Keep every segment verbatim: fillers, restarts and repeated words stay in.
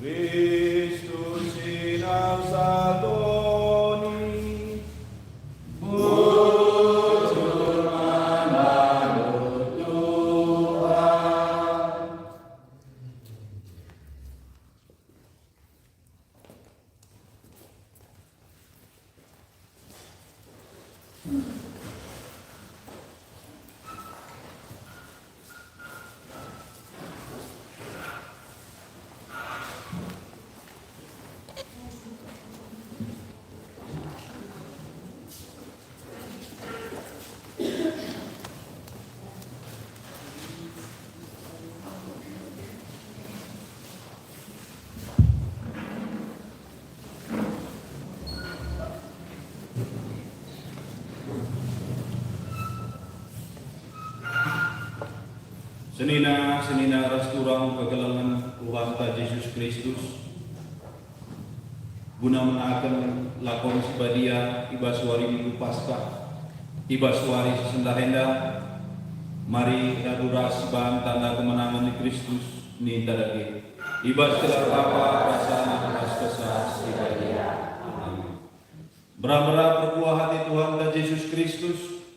Kristus si nasa doni, bujur man Tuhan. Senina-senina ras turang kekelengen Tuhanta Jesus Kristus, guna menaken lakon si badia i bas wari Minggu Paskah, i bas wari si sendah enda, mari radu ras siban tanda kemenangen ni Kristus ninta dage. I bas gelar Bapa, ras Anak, ras Kesah Si Badia. Amin. Mbera-mbera perkuah ate Tuhanta Jesus Kristus,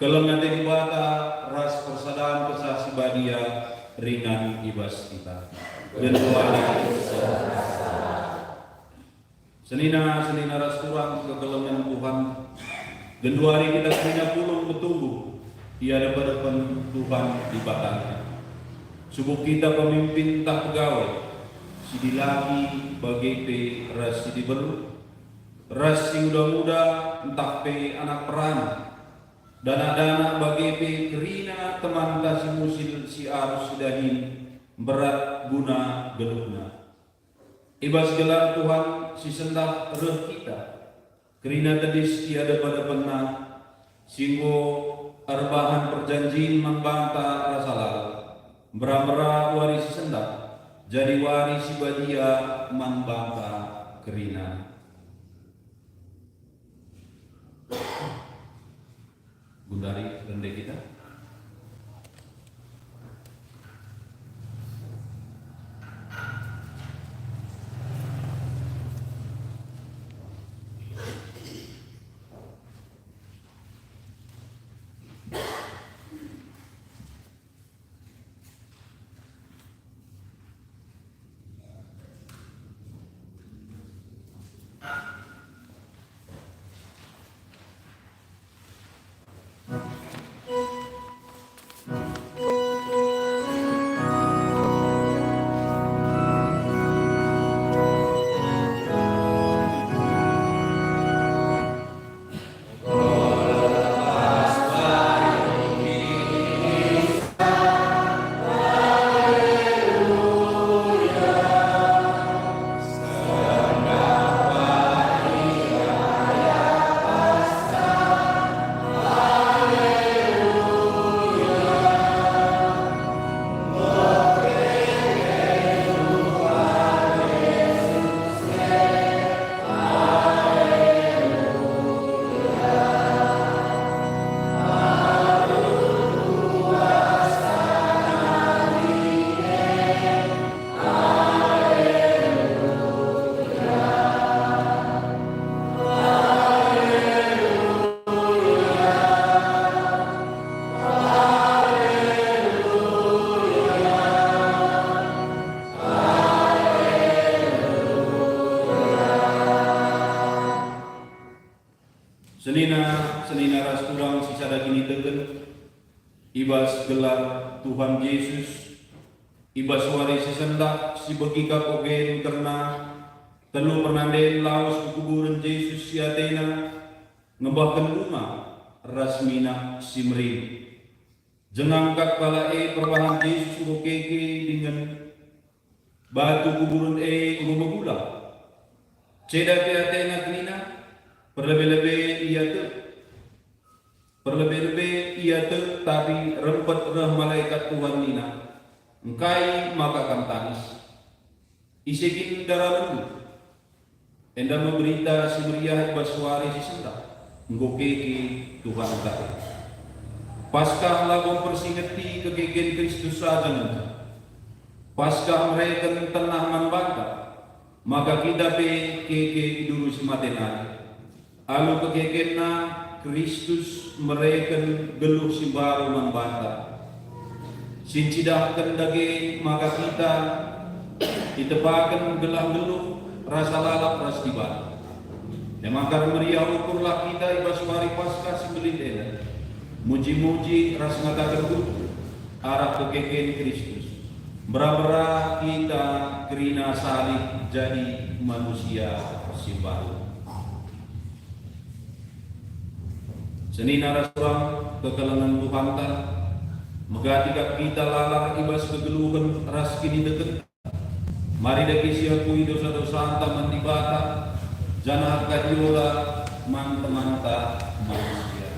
keleng ate Dibata, ras persadan Kesah Si Badia ringan i bas kita. Genduari. Senina-senina ras turang kekelengen Tuhan, genduari kita kerina pulung betunggung i adepen-adepen Tuhan Dibatanta. Subuk kita pemimpin ntah pegawai, si dilaki bage pe ras si diberu, ras si nguda-nguda ntah pe anak perana, danak-danak bage pe kerina temanta si musil si arus sidahin mberat guna geluhna. I bas gelar Tuhan si sendah reh kita, kerina tedis i adepen-adepenNa, si enggo erbahan perjanjin man banta ras lalap, mbera-mbera wari si sendah, jadi wari si badia man banta kerina. Gundari rende kita. Senina, senina ras turang si sada kiniteken, i bas gelar Tuhan Jesus, i bas wari si sendah si begi kap ogen kerna telu pernanden lawes ku kuburen Jesus si atena, ngembahken bunga ras minak si merim. Jengang kap kalak e perbahan Jesus enggo keke dingen batu kuburen e enggo megulang. Ceda pe atena kerina, perlebe-lebe ia tek. Perlebe-lebe ia tek, tapi rempet reh malekat Tuhan nina, "Engkai maka kam tangis? Ise kin daramenndu?" Enda me Berita Si Meriah i bas wari si sendah, enggo keke Tuhanta e. Paskah labo mpersingeti kekeken Kristus saja ngenca. Paskah mereken tenah man banta, maka kita pe keke i diberu si mate nari. Alu kekekenNa, Kristus mereken geluh si mbaru man banta. Si ncidahken dage maka kita itepaken gelah nggeluh rasa lalap ras Dibata. E maka meriah ukurlah kita i bas wari Paskah si mbelin enda, muji-muji ras ngataken bujur arah kekeken Kristus. Mbera-mbera kita kerina salih jadi manusia si mbaru. Senina ras turang kekelengen Tuhanta, megati kap kita lalap i bas kegeluhen ras kiniteken. Mari dage siakui dosa-dosanta man Dibata, janah erkadiola man temanta manusia.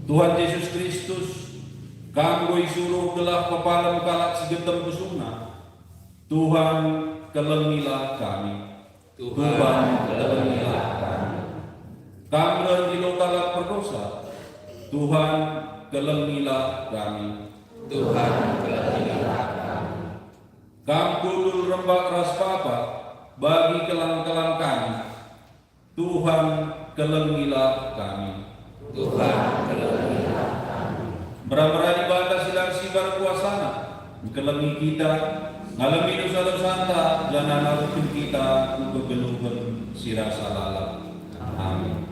Tuhan Jesus Kristus, Kam enggo isuruh gelah pepalem kalak si getem pesungna. Tuhan, kelengilah kami. Tuhan, kelengilah kami. Kam reh ndilo kalak perdosa. Tuhan, kelengilah kami. Tuhan, kelengilah kami. Kam kundul rembak ras papa bagi kelang-kelang kami. Tuhan, kelengilah kami. Tuhan, kelengilah kami. Mbera-mbera Dibata si la ersibar kuasaNa, engkelengi kita, ngalemi dosa-dosanta, janah naruhken kita ku kegeluhen si rasa lalap. Amin.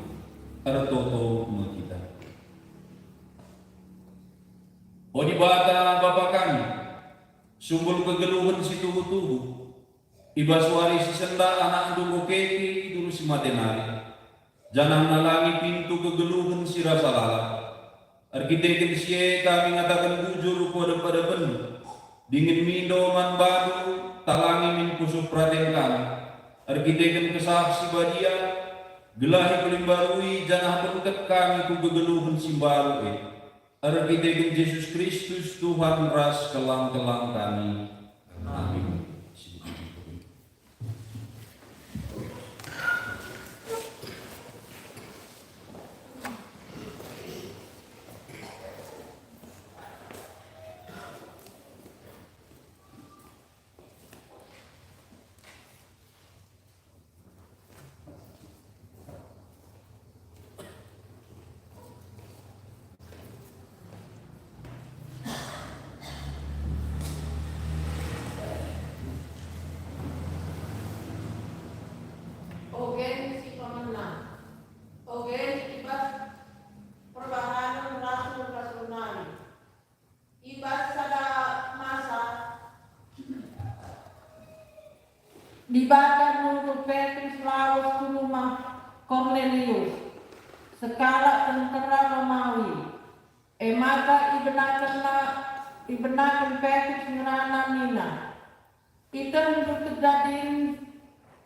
Ertoto me kita. O Dibata, Bapa kami, sumbul kegeluhen si tuhu-tuhu, i bas wari si sendah AnakNdu enggo keke i diberu si mate nari, janah nalangi pintu kegeluhen si rasa lalap. Erkiteken si e kami ngataken bujur ku adep-adepenNdu, dingen mindo man baNdu talangi min pusuh peraten kami. Erkiteken Kesah Si Badia, gelah ipelimbarui janah bengket kami ku kegeluhen si mbaru e. Erkiteken Jesus Kristus, Tuhan ras kelang-kelang kami. Amin. Ogen si pemena, ogen i bas perbahanen rasul-rasul nari. I bas sada masa, Dibata nuduh Petrus lawes ku rumah Kornelius, sekalak tentera Romawi. E maka ibenakenna, ibenaken Petrus ngerana nina, "Itehndu kejadin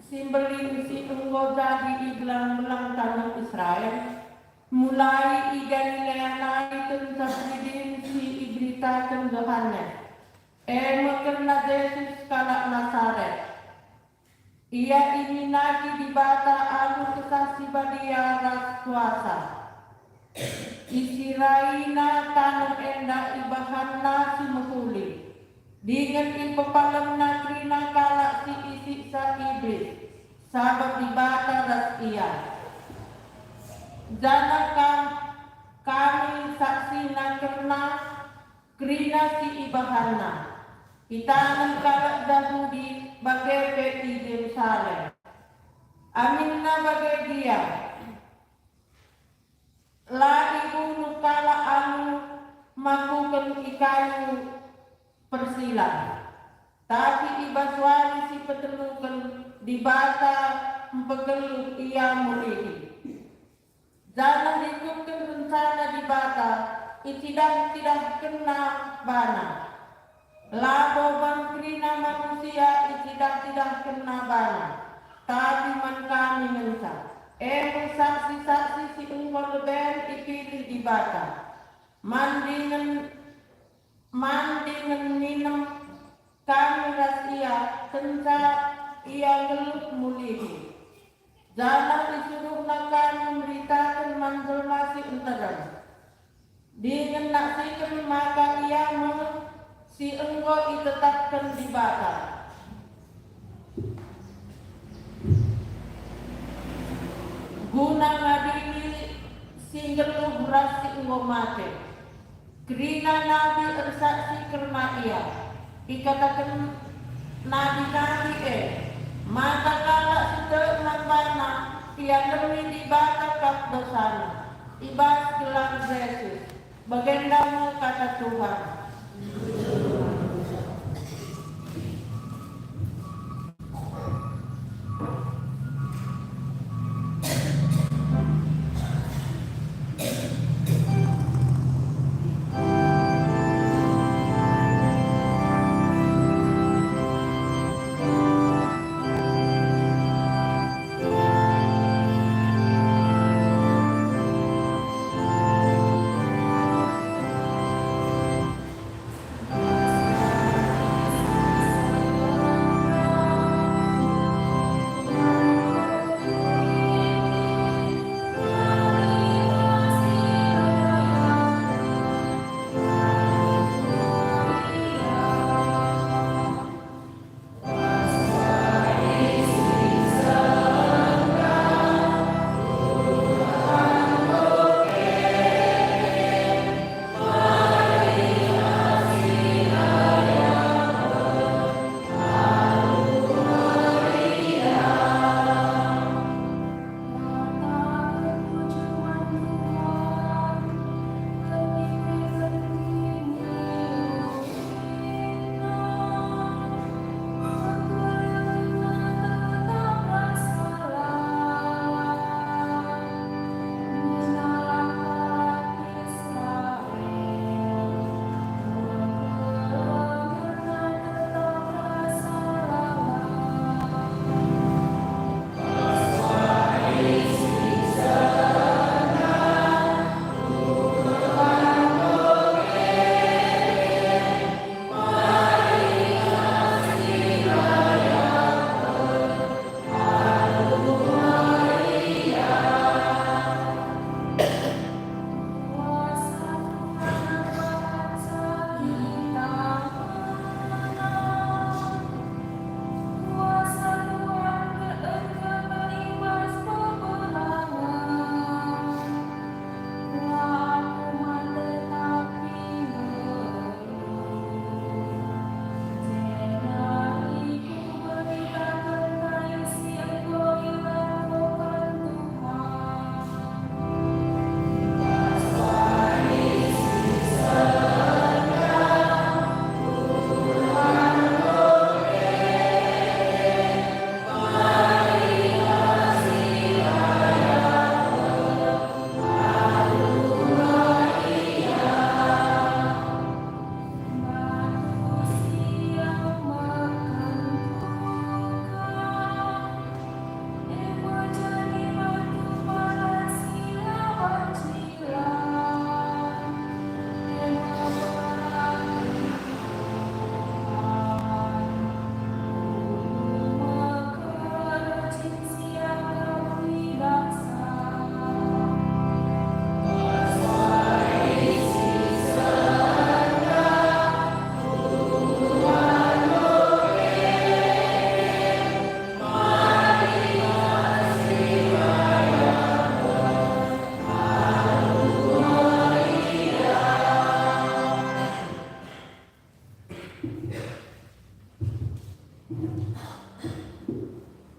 si mbelin si enggo jadi i belang-belang taneh Israel, mulai i Galilea nari kenca sidin si iberitaken Johanes, e me kerna Jesus kalak Nasaret. Ia iminaki Dibata alu Kesah Si Badia ras kuasa. IsiraiNa taneh enda, ibahanNa si mehuli, dingen ipepalemNa kerina kalak si isiksa Iblis, sabap Dibata ras ia. Janah kam, kami saksina kerna kerina si ibahanNa i taneh kalak Jahudi bage pe i Jerusalem. Aminna bage gia, la ibunuh kalak alu makuken i kayu persilang, tapi i bas wari si peteluken Dibata mpegeluh ia mulihi. Janah rikutken rencana Dibata, icidah-cidahkenNa bana. Labo man kerina manusia icidah-cidahkenNa bana, tapi man kami ngenca, e me saksi-saksi si enggo leben ipilih Dibata. Man dingen, man dingen minem kami ras ia kenca ia nggeluh mulihi. Janah isuruhna kami meritaken man jelma si nterem. Dingen naksiken maka ia me si enggo itetapken Dibata guna ngadili si nggeluh ras si enggo mate. Kerina nabi ersaksi kerna ia. Ikataken nabi-nabi e maka kalak si tek man bana ialemi Dibata kap dosana i bas gelar Jesus. Bagenda me kata Tuhan.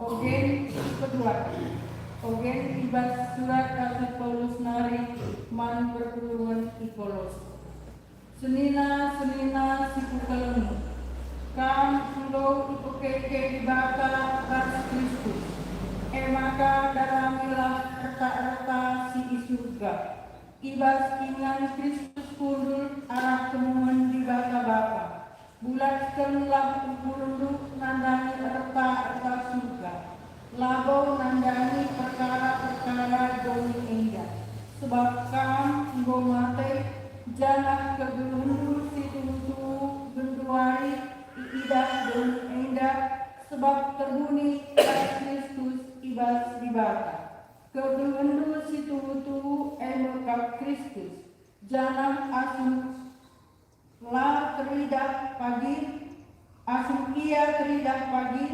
Ogen si kedua. Ogen i bas surat Rasul Paulus nari man perpulungen i Kolose. Senina-senina si kukelengi, kam enggo ipekeke Dibata ras Kristus, e maka dalanilah erta-erta si i Surga. I bas ingan Kristus kundul arah kemuhen Dibata Bapa. Bulatkenlah ukurenndu nandangi erta-erta Surga, labo nandangi perkara-perkara doni enda. Sebab kam enggo mate, janah kegeluhenndu si tuhu-tuhu genduari iidah doni enda, sebab terbuni ras Kristus i bas Dibata. Kegeluhenndu si tuhu-tuhu e me kap Kristus. janah asum la teridah pagi, asum ia teridah pagi,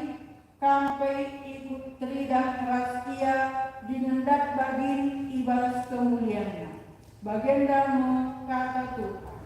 kam pe ikut teridah ras ia dingen dat bagin i bas kemulianna. Bagenda me kata Tuhan.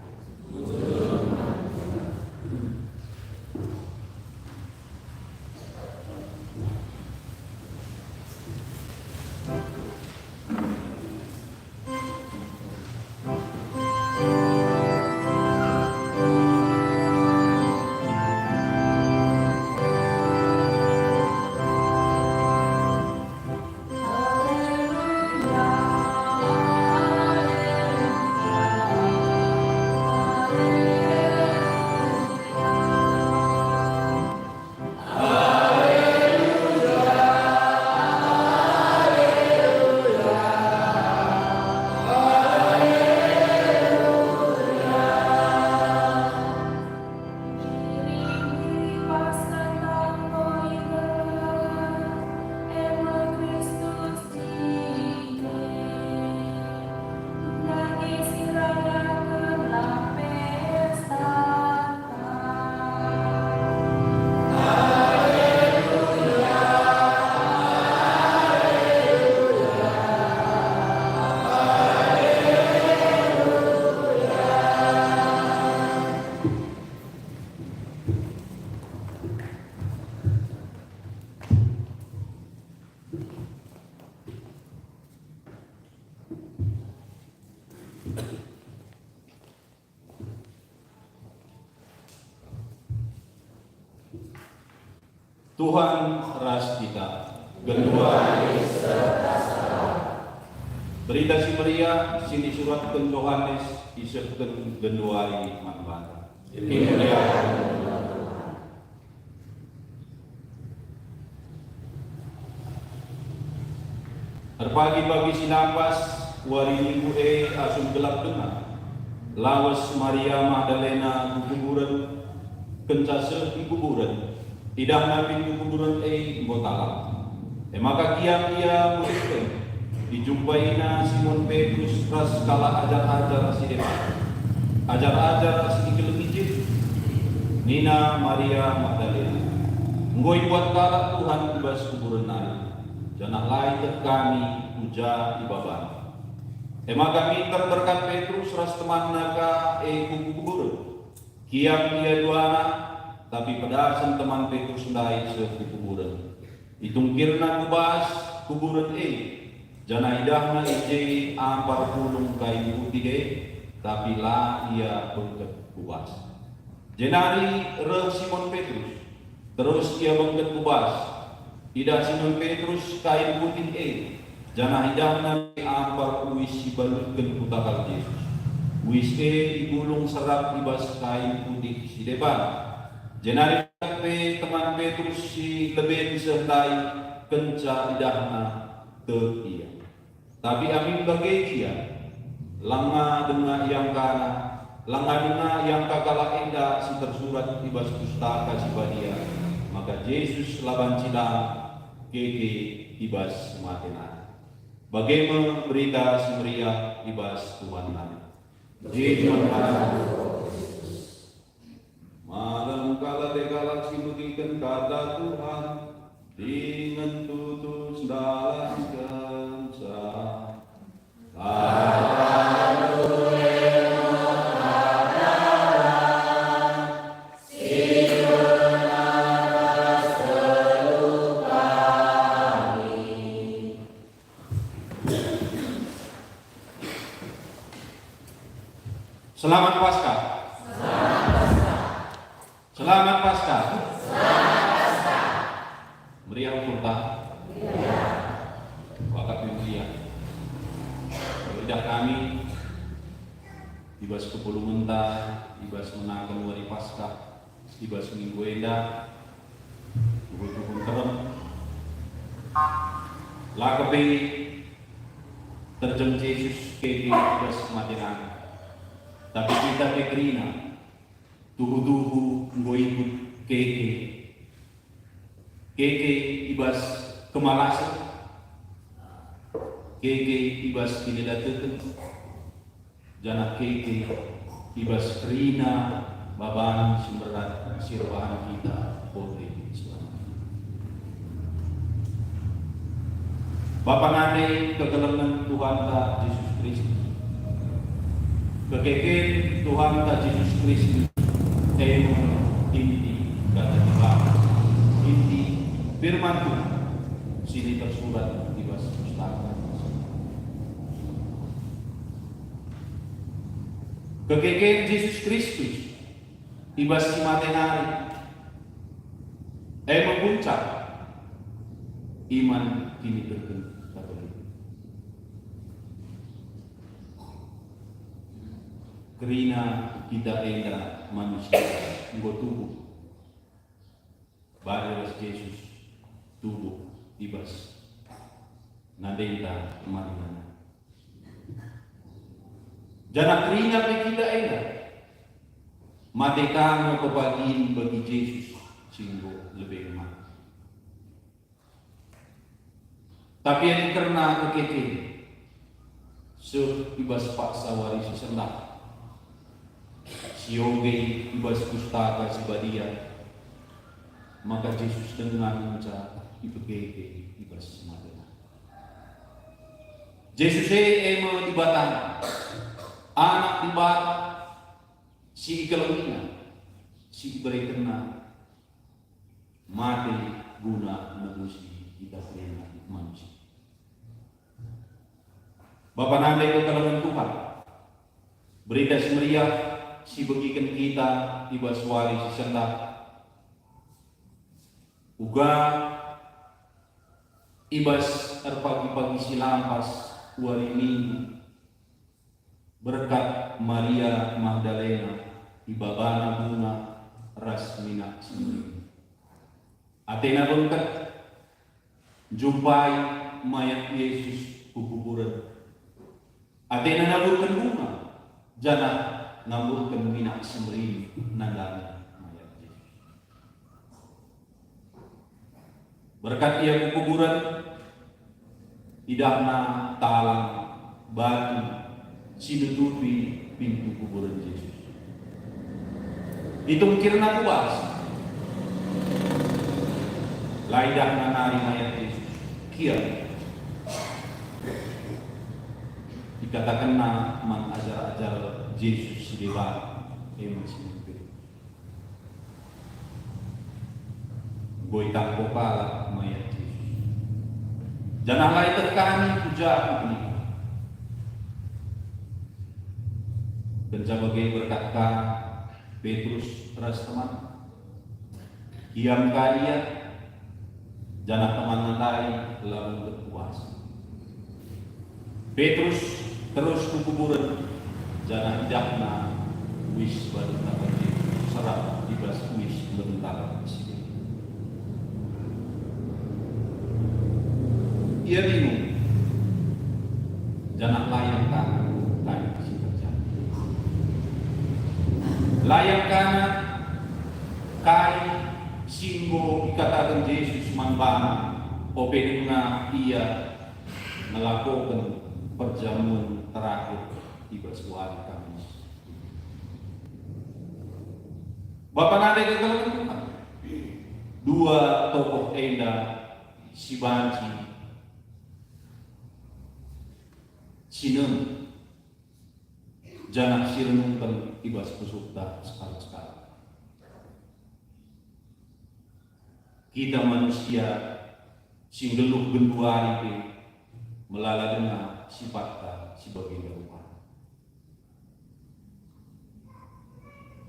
Tuhan ras kita. Genduari. Berita Si Meriah si isuratken Johanes isehken genduari man banta. Dimuliaken Tuhan. Erpagi-pagi si lampas, wari Minggu e asum gelap denga, lawes Maria Magdalena ku kuburen, kenca seh i kuburen, idahna pintu kuburen e enggo talang. E maka kiam ia mulihken, ijumpaina Simon Petrus ras kalak ajar-ajar si deban, ajar-ajar si ikelengi Jesus. Nina Maria Magdalena, "Enggo ibuat kalak Tuhan i bas kuburen nari, janah la ieteh kami ku ja ibabana." E maka minter berkat Petrus ras temanna ka e ku kuburen. Kiam ia duana, tapi pedasen teman Petrus ndai seh ku kuburen. Itungkirna ku bas kuburen e, janah idahna i je ampar pulung kain putih e, tapi la ia bengket ku bas. Jenari reh Simon Petrus, terus ia bengket ku bas. Idah Simon Petrus kain putih e, janah idahna pe ampar uis si ibalutken ku takal Jesus. Uis e igulung serap i bas kain putih si deban. Jenari pe teman Petrus si leben seh ndai kenca idahna tek ia. Tapi amin bage gia, langa denga iangkana, langa denga iangka kalak enda si tersurat i bas Pustaka Si Badia, maka Jesus la banci lang keke i bas si mate nari. Bage me Berita Si Meriah i bas Tuhan nari. Puji man bandu, o Kristus. Malem kalak e kalak si megiken kata Tuhan, dingen tutus ndalankenca. Kata Tuhan si benar ras teluh kami. Selamat Paskah. Selamat Paskah. Meriah ukurta. Wakaf yang mulia. Idah kami i bas kepulungenta, i bas menaken wari Paskah, i bas minggu enda, tuhu-tuhu nterem. La kepe terjeng Jesus keke i bas mate nari. Tapi kita pe kerina, tuhu-tuhu enggo ikut keke. Keke i bas kemalasen, keke i bas kinidateken, janah keke i bas kerina baban si mberat si erbahan kita ope selamat. Bapa nande kekelengen Tuhanta Jesus Kristus. Kekeken Tuhanta Jesus Kristus e me inti kata Dibata, inti firman Tuhan si tersurat i bas Pustaka. Kekeken Jesus Kristus i bas si mate nari, e me puncak iman kiniteken Katolik. Kerina kita enda manusia enggo tubuh bage ras Jesus tubuh i bas nandenta Maria. Janah kerina pe kita enda mate ka nge pepagin bagi Jesus si enggo lebe mate. Tapi adi kerna kekeken seh i bas paksa wari si sendah, si oge i bas Pustaka Si Badia, maka Jesus denga ngenca ipekeke i bas si mate. Jesus e, e me Dibata, Anak Dibata, si ikelengiNa, si iberekenNa mate guna nebusi kita kerina manusia. Bapa nande kekelengen Tuhan, Berita Si Meriah si begiken kita i bas wari si sendah, uga i bas erpagi-pagi si lampas wari Minggu, berkat Maria Magdalena ibabana bunga ras minak si meriah. Atena bengket njumpai mayat Yesus ku kuburen. Atena naburken bunga, janah naburken minak si meriah nandangi mayat Yesus. Berkat ia ku kuburen, idahna talang batu si nutupi pintu kuburen Jesus. Itungkirna ku bas, la idahna nari mayat Jesus. Kiam. Ikatakenna man ajar-ajar Jesus si deban, e me si mehuli. Enggo itangko kalak mayat Jesus, janah la ieteh kami ku ja kuburen. Kenca bage berkat ka Petrus ras teman. Kiam ka ia, janah temanna ndai la bengket ku bas. Petrus terus ku kuburen, janah idahna uis batu taba Jesus serap i bas uis batu taba si deban. Ia bingung, janah la iangkana kai si terjadi. La iangkana kai si enggo ikataken Jesus man bana, ope denga ia ngelakoken perjamuan terakhir i bas wari Kamis. Bapa nande kekelengen Tuhan, dua tokoh enda si banci sinem janah si renungken i bas pusuhta sekalak-sekalak. Kita manusia si nggeluh genduari pe melala denga sipatta si bagenda rupana.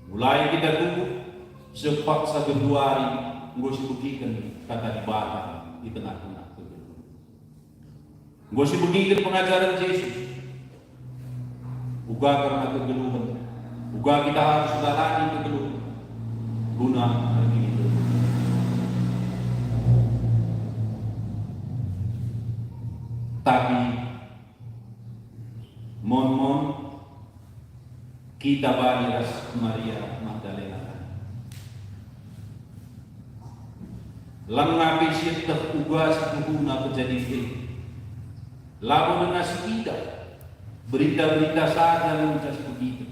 Mulai kita tubuh, seh paksa genduari enggo sibegiken Kata Dibata i tengah-tengah kegeluhen. Enggo sibegiken pengajaren Jesus. Uga kerna kegeluhen, uga kita harus ngalani kegeluhen guna erkinikerja. Tapi mon-mon kita bali ras Maria Magdalena. Langa pe sieteh uga situhuna kejadin e. Labo denga siidah, Berita-berita saja ngenca si begitu.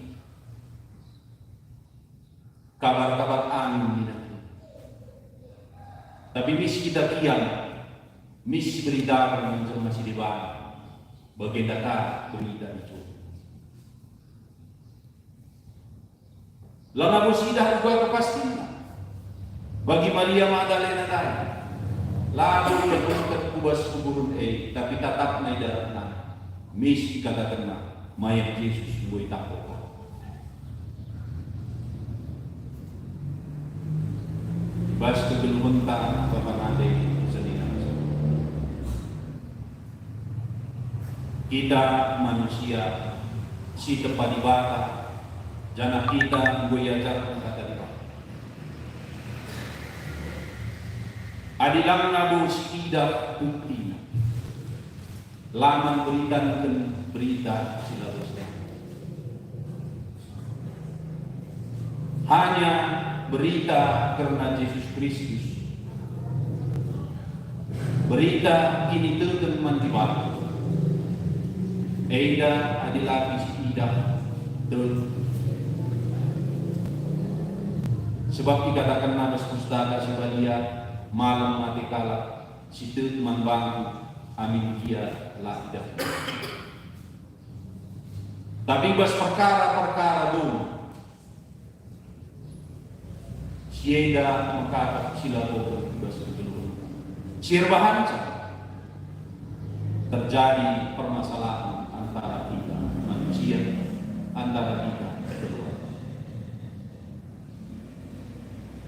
Kabar-kabar angin nina. Tapi mis kita kiam, mis berita man jelma si deban. Bagenda ka berita itu. Langa bus idah uga kepastinna. Bagi Maria Magdalena ndai, labo ia bengket ku bas kuburen e, tapi tatapna i daratna. Mis ikatakenna, "Mayat Jesus enggo itangko ka." Bas kegeluhenta, Bapa nande senina. Kita manusia si tempa Dibata, janah kita enggo iajarken Kata Dibata. Adi lang labo si idah buktina, la man beritanken berita si labo seh. Hanya berita kerna Jesus Kristus, berita kiniteken man Dibata. Enda adi la kin si idah, tek. Sebab ikatakenna bas Pustaka Si Badia, "Malem mate kalak si tek man bangKu, amin gia la idah." Tapi bas perkara-perkara doni, si enda mekakap si labo i bas kegeluhen. Si erbahanca terjadi permasalahen antara kita manusia, antara kita keluarga.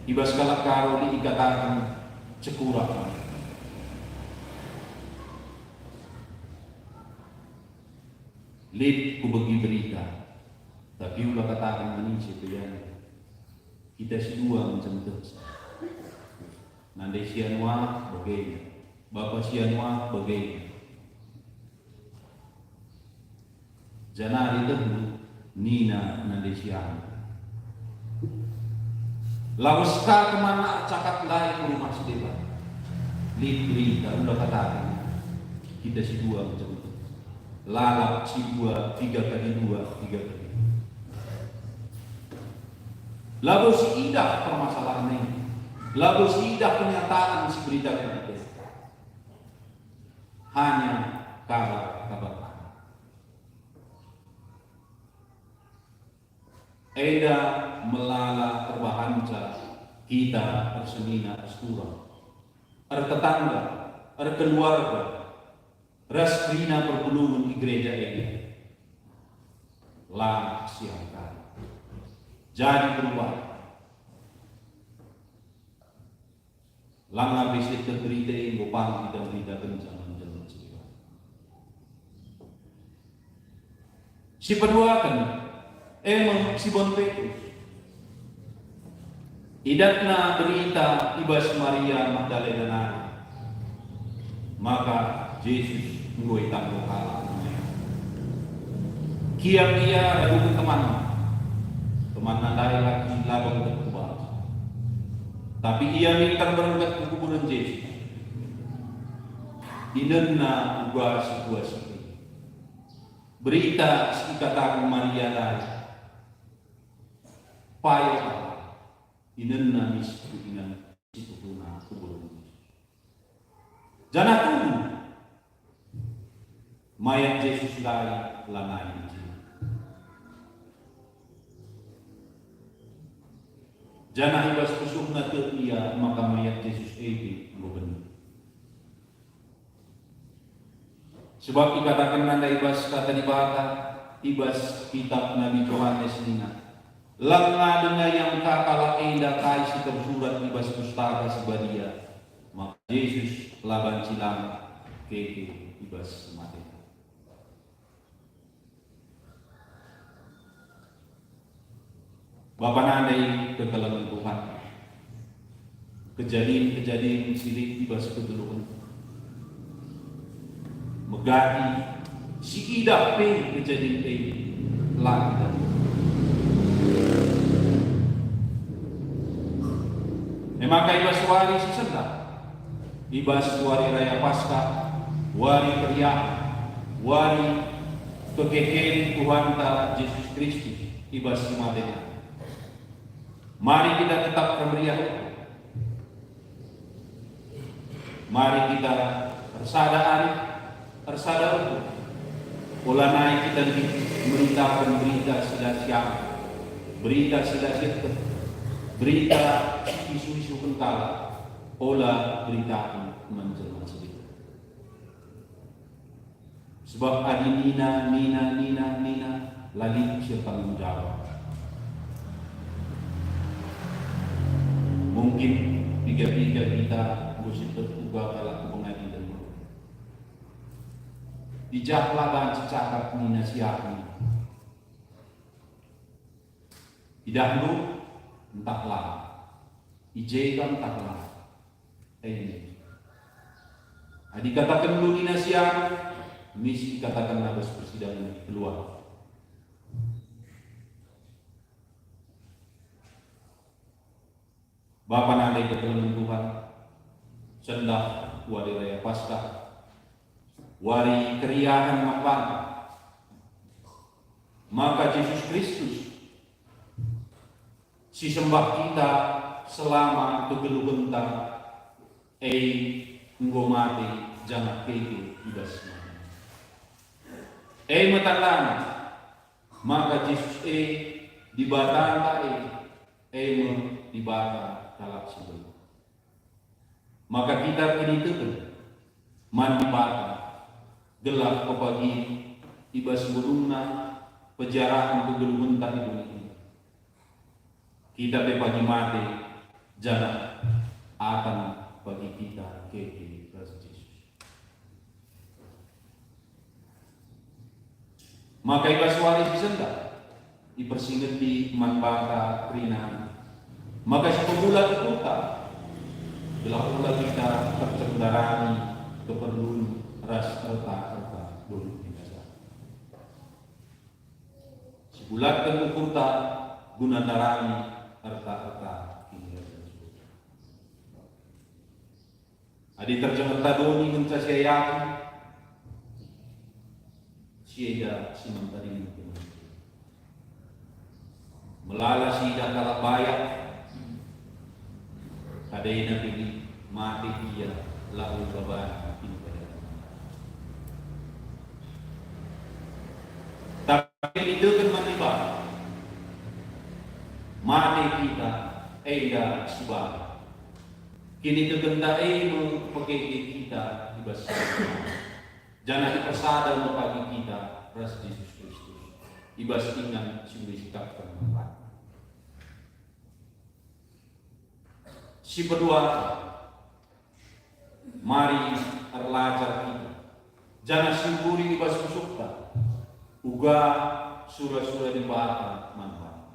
I bas kalak Karo lit ikataken cekurak. Lit kubegi berita, tapi ula kataken man ise pe ia. Kita si dua ngenca metehsa. Nande si anu ah bagenda, bapa si anu ah bagenda. Janah itehndu nina nande si anu. Lawes ka kemana cakap ndai ku rumah si deban. Lit berita, ula kataken. Kita si dua ngenca metehsa. Lalap si dua, tiga kali dua, tiga kali dua. Labo si idah permasalahen ini. Labo si idah kenyataan si beritaken ate. Hanya kabar-kabar. Enda melala erbahanca kita ersenina erseturang, ertetangga, erkeluarga, ras kerina perpulungen i gereja enda. La siangkan. Jadi perubahan. Langa besietken berita enggo pang kita beritakenca man jelma si deban. Si peduaken, e me Simon Petrus. Idatna berita i bas Maria Magdalena nari, maka Jesus enggo itangko kalak. Kiam ia raduken temanna. Temanna ndai la kin la bengket ku bas. Tapi ia minter berengket ku kuburen Jesus. Inenna uga situasi e. Berita si ikataken Maria ndai. Payo inenna mis ku ingan si tuhuna kuburen Jesus. Janah tuhu, mayat Jesus ndai lanai i jenda. Janah i bas pusuhna tek ia maka mayat Jesus e pe enggo bene. Sebab ikatakenna ndai i bas Kata Dibata, i bas kitap Nabi Johanes nina, "Langa denga iangka kalak enda kai si tersurat i bas Pustaka Si Badia, maka Jesus la banci lang keke i bas si mate." Bapa nande kekelengen Tuhan, kejadin-kejadin si lit i bas kegeluhen. Megati si idah pe kejadin e la idah. E maka i bas wari si sendah, i bas wari raya Paskah, wari keriahen, wari kekeken Tuhanta Jesus Kristus i bas si mate nari. Mari kita tetap ermeriah. Mari kita ersada arih, ersada ukur. Ola nai kita nggit meritaken berita si la siangkup, berita si la sieteh, berita si isu-isuken kalak, ola beritaken man jelma si deban. Sebab adi nina, nina, nina, nina, la lit si ertanggung jawab. Mungkin piga-piga kita enggo sieteh uga kalak ku pengadilen. I jah la banci cakap nina si aku. Idahndu ntah la, i je ka ntah la. Amin. Adi kataken doni nasihat, misi kataken bas persidangen keluar. Bapa nande kekelengen Tuhan, sendah wari raya Paskah, wari keriahen man banta. Maka Jesus Kristus si sembah kita selama kegeluhenta e enggo mate janah keke i bas mate. E me tandana maka Jesus e Dibatanta e, e me Dibata kalak si mbelin. Maka kita kiniteken man Dibata, gelah pepagin i bas ngulungna pejarahen kegeluhenta i doni enda. Kita pe pagi mate, janah akan pagi kita keke ras Jesus. Maka i bas wari si sendah, ipersingeti man banta kerina, maka sipebulat ukurta, gelah ola kita terceng ndarami keperlun ras erta-erta doni binasa. Sibulatken ukurta guna ndarami erta-erta Kinirajan Surga. Adi terjeng erta doni ngenca siayaki, sieda si man tadingken. Melala siidah kalak bayak, kadena pe lit mate ia, la uga bana Kinirajan. Tapi kiniteken man Dibata, mate kita enda si bana. Kinitekenta e me pekeke kita i bas si bana. Janah ipersada me pagi kita ras Jesus Kristus i bas ingan si enggo isikapken man banta. Si pedua, mari erlajar kita, janah siukuri i bas pusuhta uga sura-sura Dibata man banta.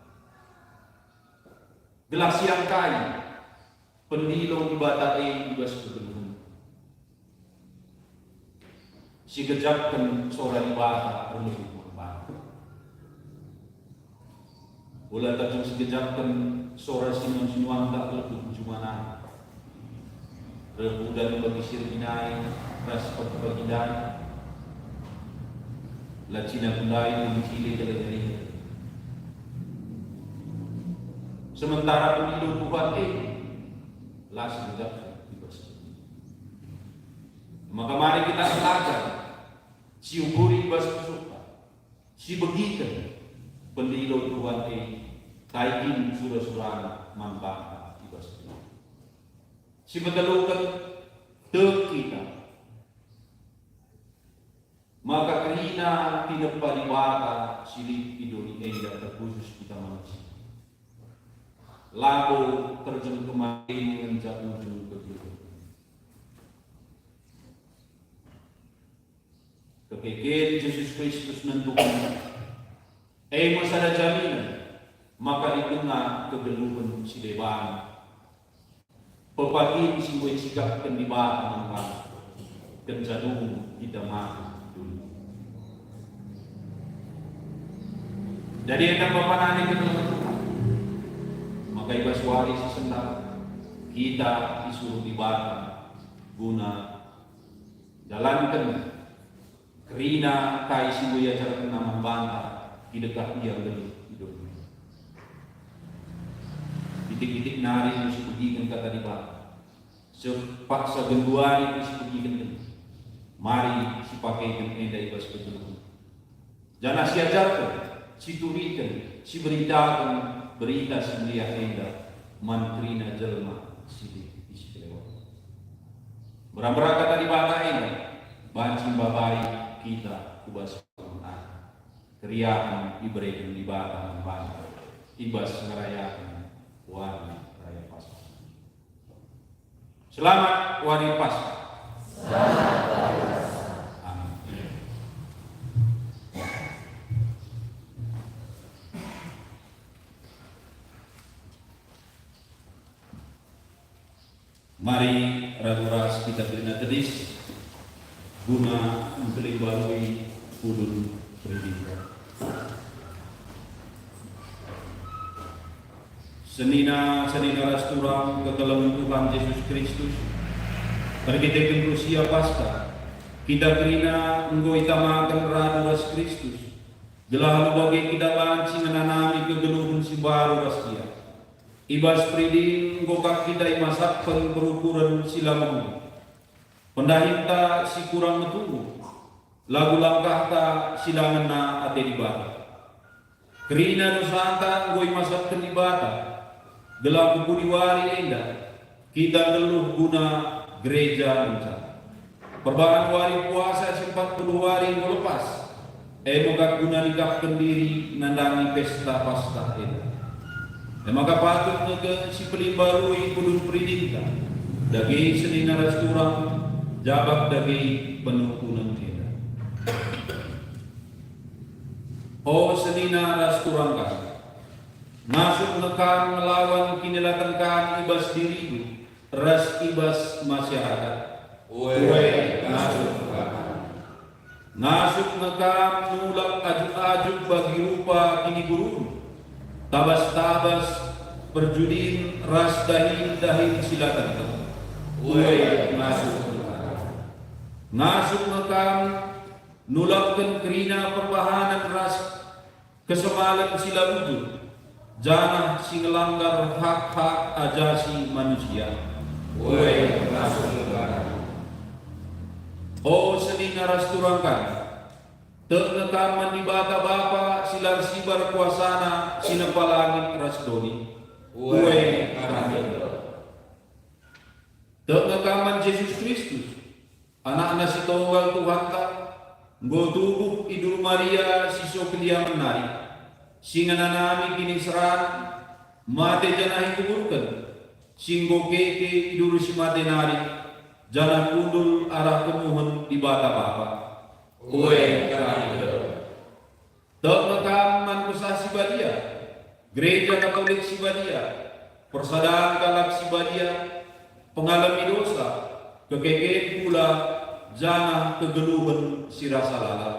Gelah siangkai pendilo Dibata e i bas kegeluhen. Sigejapken sora Dibata erlebuh man banta. Ola terjeng sigejapken sora sinuan-sinuanta erlebuh ku jumana. Reh udan bagi si ergina e ras pagi-pagi ndai. La cina ku ndai, ku mencile, kala jari. Sementara pendilo Tuhan e la sigejapken i bas. Maka mari kita erlajar, siukuri i bas pusuhta, sibegiken pendilo Tuhan e, kai kin sura-surana man banta i bas. Sipeteluken, tek kita maka kerina tinepa Dibata si lit i doni enda terkhusus kita manusia. Labo terjeng kematen ngenca ujung kegeluhen. Kekeken Jesus Kristus nentuken e me sada jaminen maka lit denga kegeluhen si deban. Pepagin si enggo isikapken Dibata man banta, kenca dung kita mate dulu. Jadi enda bapa nande kegeluhen Tuhan, maka i bas wari si sendah kita isuruh Dibata guna dalanken kerina kai si enggo iajarkenna man banta, idekah ia nggeluh i doni. Kitik-kitik nari me sibegiken Kata Dibata. Sepaksa genduari me sibegiken nggeluh. Mari sipakeken enda i bas kegeluhen. Janah siajarken, situriken, siberitaken Berita Si Meriah enda man kerina jelma si lit i si kelewet. Mbera-mbera Kata Dibata enda banci mbabai kita ku bas kegeluhen ate. Keriahen ibereken Dibata man banta i bas ngerayaken Wari Raya Paskah. Selamat Wari Paskah. Amin. Mari radu ras kita kerina tedis guna mpelimbarui pudun peridinta. Senina-senina ras turang kekelengen Tuhan Jesus Kristus, erkiteken Rusia Paskah, kita kerina enggo itamaken radu ras Kristus, gelah alu bage kita banci ngenanami kegeluhen si mbaru ras IA. I bas peridin enggo kap kita imasapken perukuren si la mehuli. Pendahinta si kurang metuhu, lagu langkahta si la ngena ate Dibata. Kerina dosanta enggo imasapken Dibata, gelah ku pudi wari enda kita nggeluh guna gereja ngenca. Perbahan wari puasa si empat puluh wari enggo lepas, e me kap guna nikapken diri nandangi pesta Paskah enda. E maka patut nge sipelibarui pudun peridinta, dage senina ras turang, jabap dage penukunen enda. O senina ras turang kami, ngasup nge kam ngelawan kinilaten kami i bas dirindu ras i bas masyarakat. Ue, ngasup nge kam. Ngasup nge kam nulak ajuk-ajuk bagi rupa kinigurundu, tabas-tabas, perjudin ras dahin-dahin si la tentu. Ue, ngasup nge kam. Ngasup nge kam nulakken kerina perbahanen ras kesemalen si la bujur, janah si ngelanggar hak-hak ajasi manusia. Ue, ngasup nge kam. O senina ras turang kami, tek nge kam man Dibata Bapa si la ersibar kuasana si nempa langit ras doni. Ue, ngasup nge kam. Tek nge kam man Jesus Kristus, Anakna si tonggal Tuhanta, enggo tubuh i duru Maria si so keliamen nari, si ngenanami kiniseran, mate janah ikuburken, si enggo keke i duru si mate nari, janah kundul arah kemuhen Dibata Bapa. Ue, kami. Tek nge kam man Kesah Si Badia, Gereja Katolik si badia, persadan kalak si badia, pengalemi dosa, kekeken kula, janah kegeluhen si rasa lalap.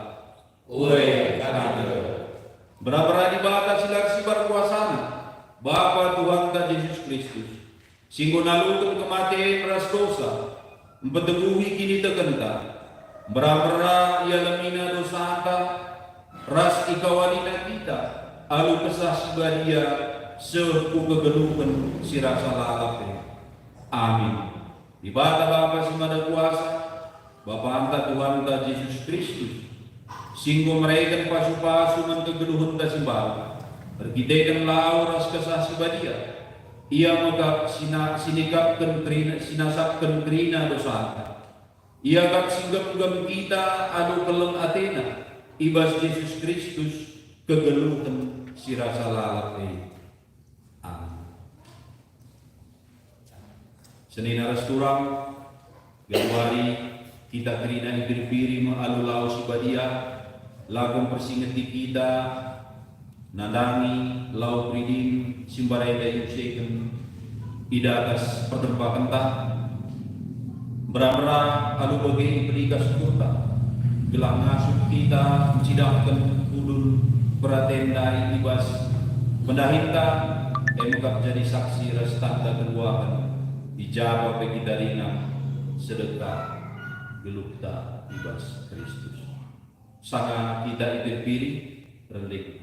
Ue, kami. Mbera-mbera Dibata si la ersibar kuasana, Bapa Tuhanta Jesus Kristus, si enggo naluken kematen ras dosa, mpeteguhi kinitekenta, mbera-mbera ialemina dosanta, ras ikawalina kita alu Kesah Si Badia seh ku kegeluhen si rasa lalap e. Amin. Dibata Bapa si Mada Kuasa, Bapanta Tuhanta Jesus Kristus, si enggo mereken pasu-pasu man kegeluhenta si mbaru, erkiteken lau ras Kesah Si Badia, Ia me kap sina-, sinikapken kerina, sinasapken kerina dosanta. Ia kap si nggemgem kita alu keleng atena i bas Jesus Kristus kegeluhen si rasa lalap e. Amin. Senina ras turang, genduari kita kerina ipiri-piri me alu lau si badia, lako mpersingeti kita nandangi lau peridin si mbarenda iuseken i datas perdempakenta. Mbera-mbera alu bage ipedikas ukurta, gelah ngasup kita ncidahken kudun peraten ndai i bas pendahinta, e me kap jadi saksi ras tanda keluahen, i ja pe kita ringan sedekah geluhta i bas Kristus. sanga kita ipilih-pilih rending.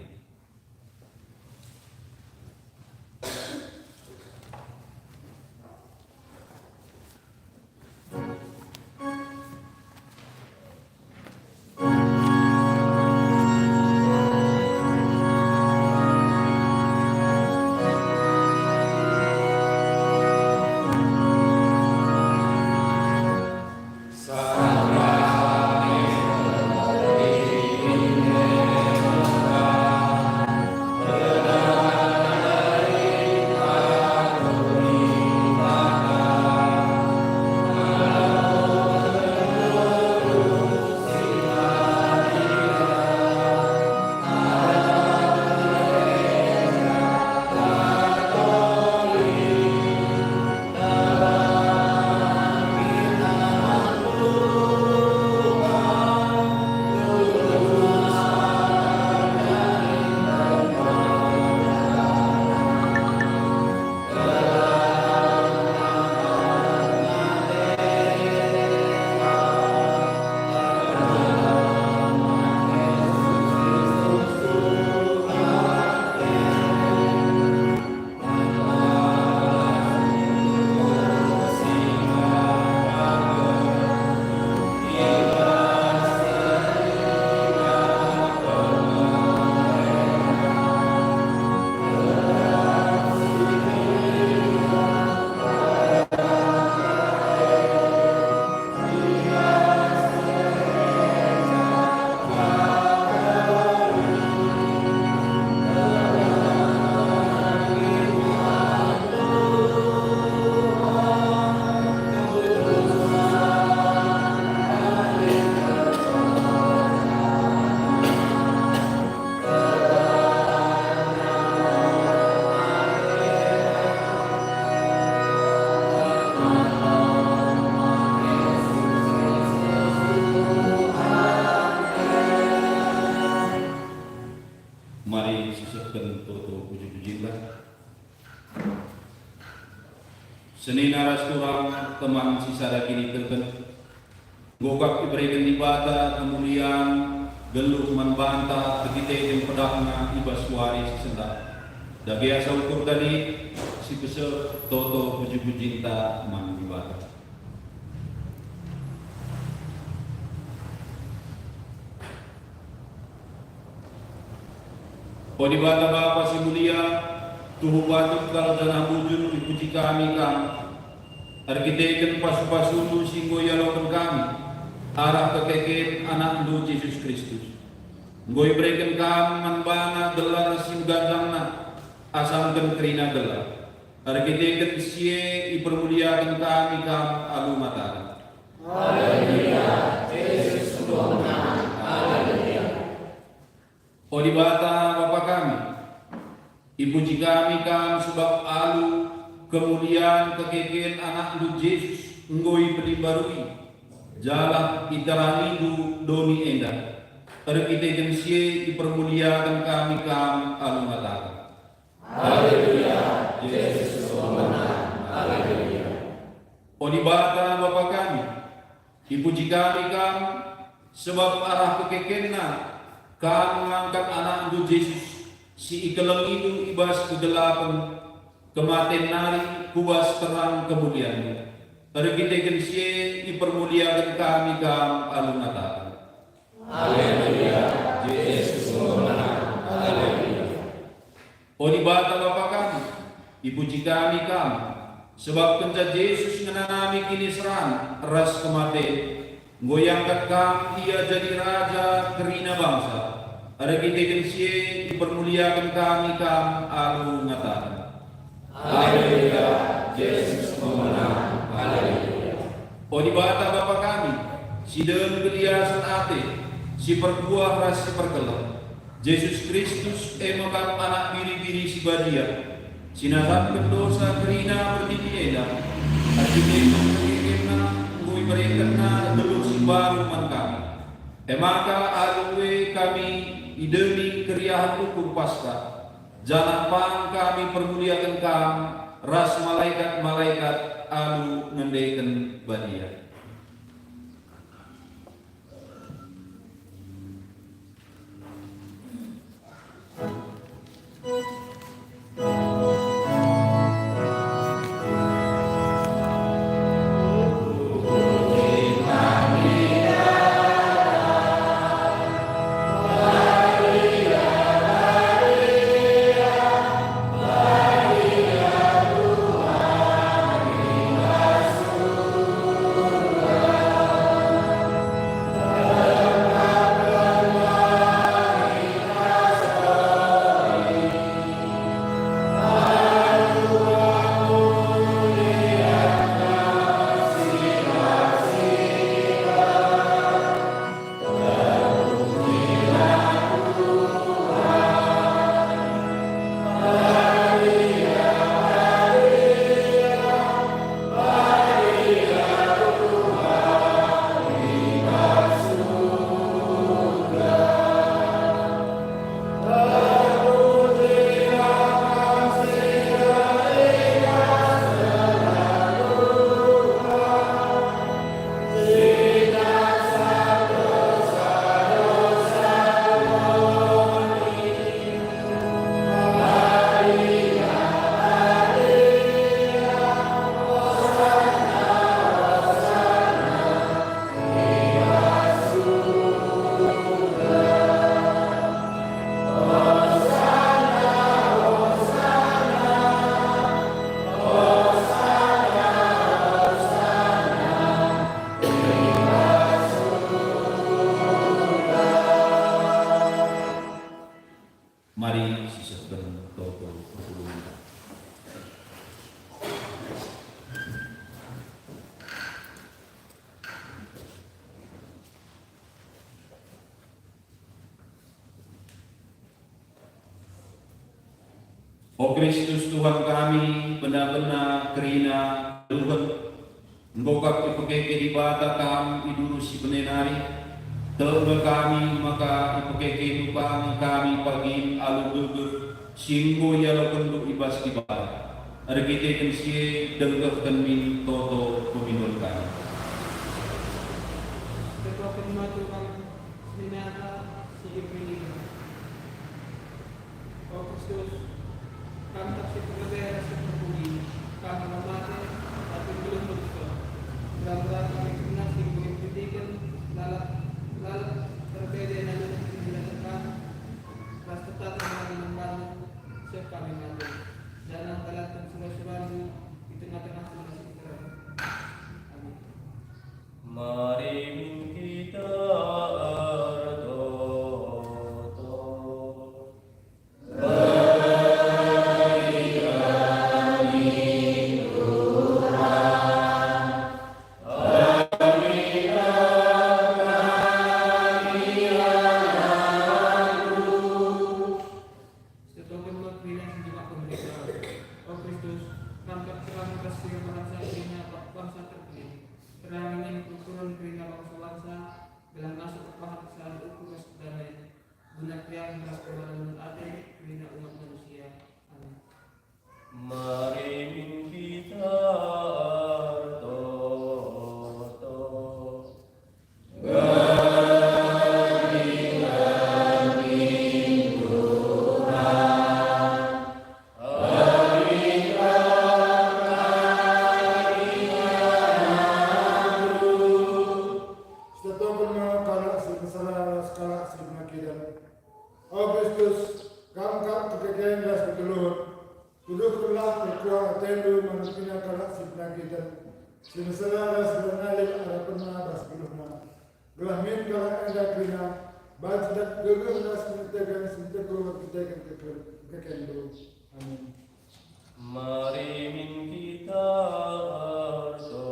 Mari sisehken toto puji-pujinta. Senina ras turang, teman si sada kiniteken, enggo kap ibereken Dibata kemulian geluh man banta erkiteken pedahNa i bas wari si sendah. Dage asa ukur tadi, sipeseh toto puji-pujinta man Dibata. O Dibata Bapa si mulia, tuhu patut kal janah bujur ipuji kami Kam, erkiteken pasu-pasuNdu si enggo ialoken kami arah kekeken AnakNdu Jesus Kristus. Enggo ibereken Kam man baNa gelar si meganjangna, asangken kerina gelar. Erkiteken si e ipermuliaken kami Kam alu ngataken, Haleluya, Jesus enggo menang. Haleluya. O Dibata, Bapa kami, ipuji kami Kam sebab alu kemulian kekeken AnakNdu Jesus enggo ipelimbarui, janah iterangiNdu doni enda. Erkiteken si e ipermuliaken kami Kam alu ngataken, Haleluya, Jesus enggo menang. Haleluya. O Dibata, Bapa kami, ipuji kami Kam, sebab arah kekekenNa Kam ngangkat AnakNdu Jesus, si ikelengiNdu i bas kegelapen, kematen nari ku bas terang kemulianNdu. Erkiteken si e ipermuliaken kami Kam alu ngataken, Haleluya, Jesus enggo menang. Haleluya. O Dibata Bapa kami, ipuji kami Kam, sebab kenca Jesus ngenanami kiniseran ras kematen, enggo iangkat Kam Ia jadi Raja kerina bangsa. Erkiteken si e ipermuliaken kami Kam alu ngataken, Haleluya, Jesus enggo menang. Haleluya. O Dibata Bapa kami, si dem keliasen ate, si perkuah ras si perkeleng, Jesus Kristus e me kap Anak Biri-biri si Badia, si nasapken dosa kerina pertiwi enda. Erkiteken kekekenNa enggo iberekenNa geluh si mbaru man kami. E maka alu e kami idemi keriahen ukur Paskah, janah pang kami permuliaken Kam ras malekat-malekat alu ngendeken Badia. Mari sisehken toto perpulungen. O Kristus Tuhan kami, bena-bena kerina luhen, enggo kap ipekeke Dibata Kam i diberu si bene nari. Tek nge kami maka ipekekeNdu kami, kami pagin alu gegeh si enggo ialokenNdu i bas Dibata. Erkiteken si e dengkehken min toto pemindon kami. Dengkehken ma Tuhan. Senina si ipilih. O Kristus, Kam kap si perlebe ras si perpudi, Kam enggo mate, tapi nggeluh me Tuhan. Gelah-gelah kami kerina si enggo ipilihken, lalap, lalap terbebe nalum kinilaken Kam, ras tetap ngenanami lembahNdu, seh kami mate, janah dalanken sura-suraNdu i tengah-tengah tengah si nterem. Amin. Mari min kita ertoto. Setoken me kerina si njemak pemerintah. O Kristus, Kam kap terang ras si erbahansa kerina bangsa terpilih. Terangi min kerukuren kerina bangsa-bangsa, gelah ngasup erbahan kesusahen ukur ras kedamaian, guna keriahen ras kemalangen ate kerina umat manusia. Amin. Mari min kita ertoto. Setoken me kalak si mersada ras kalak si penakiten. O Kristus, Kam kap kekeken ras kegeluhen. Tuduhkenlah perkuah ateNdu man kerina kalak si penakiten, si mersada ras si la nalem arapenna bas geluhna. Gelah min kalak enda kerina banci dat gegeh ras kiniteken si nteguh erkiteken keke-, kekekenNdu. Amin. Mari min kita ertoto.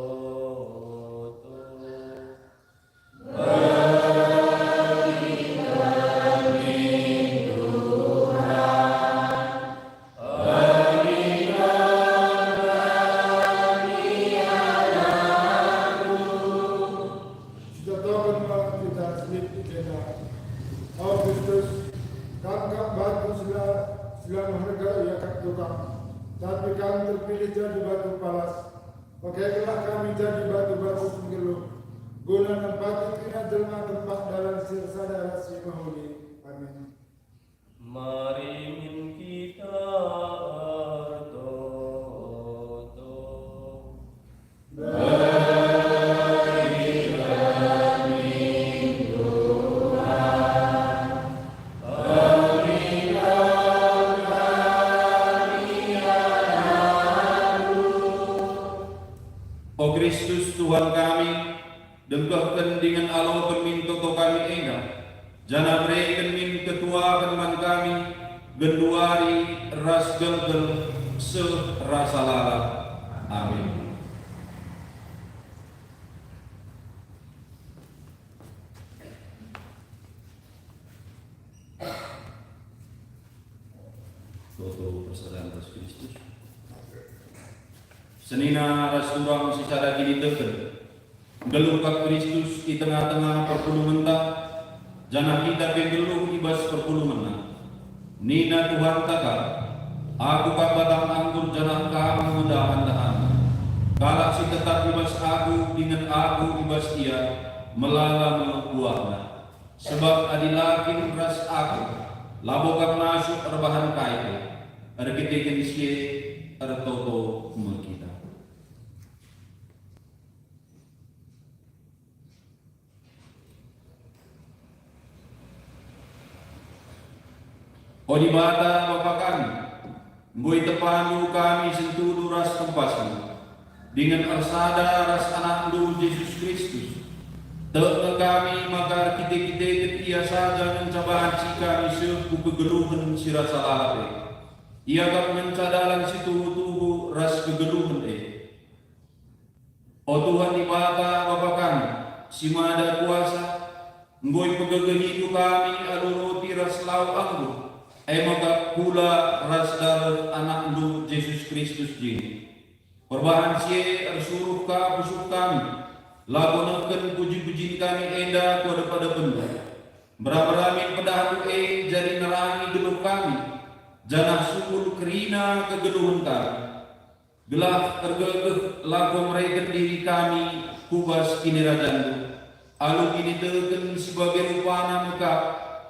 Sitotoken me kita si lit i jenda. O Kristus, Kam kap batu si la, si la meherga iakap tukang, tapi Kam terpilih jadi batu palas. Pakekenlah kami jadi batu-batu si nggeluh, guna nempati kerina jelma kempak dalan si ersada ras si mehuli. Amin. Mari min kita ertoto. O Kristus, Tuhan kami, dengkehken dingen aloken min toto kami enda, janah bereken min ketuahen man kami, genduari ras gelgel seh rasa lalap. Amin. Toto persadan ras Kristus. Senina ras turang si sada kiniteken, nggeluh kap Kristus i tengah-tengah perpulungenta, janah kita pe nggeluh i bas perpulungenNa. Nina Tuhanta kap, "Aku kap batang anggur janah kam me dahan-dahanna. Kalak si tetap i bas Aku dingen Aku i bas ia, melala me buahna. Sebab adi la kin ras Aku, labo kam ngasup erbahan kai pe." Erkiteken si e ertoto me kita. O Dibata, Bapa kami, enggo itepaNdu kami sentudu ras kempasNdu, dingen ersada ras AnakNdu Jesus Kristus, Tek nge kami maka erkite-kiteken ia saja ngenca banci kami seh ku kegeluhen si rasa lalap e. Ia kap ngenca dalan si tuhu-tuhu ras kegeluhen e. O Tuhan Dibata, Bapa kami, si mada kuasa, enggo ipegegehiNdu kami alu roti ras lau anggur, e maka kula ras dareh AnakNdu Jesus Kristus jine. Perbahan si e ersuruh ka pusuh kami, labo nehken puji-pujin kami enda ku adep-adepenNdu. Mbera-mbera min pedahNdu e jadi nerangi geluh kami, janah sukul kerina kegeluhen kami. Gelah ergegeh lako mereken diri kami ku bas KinirajanNdu, alu kiniteken si bage rupana me kap,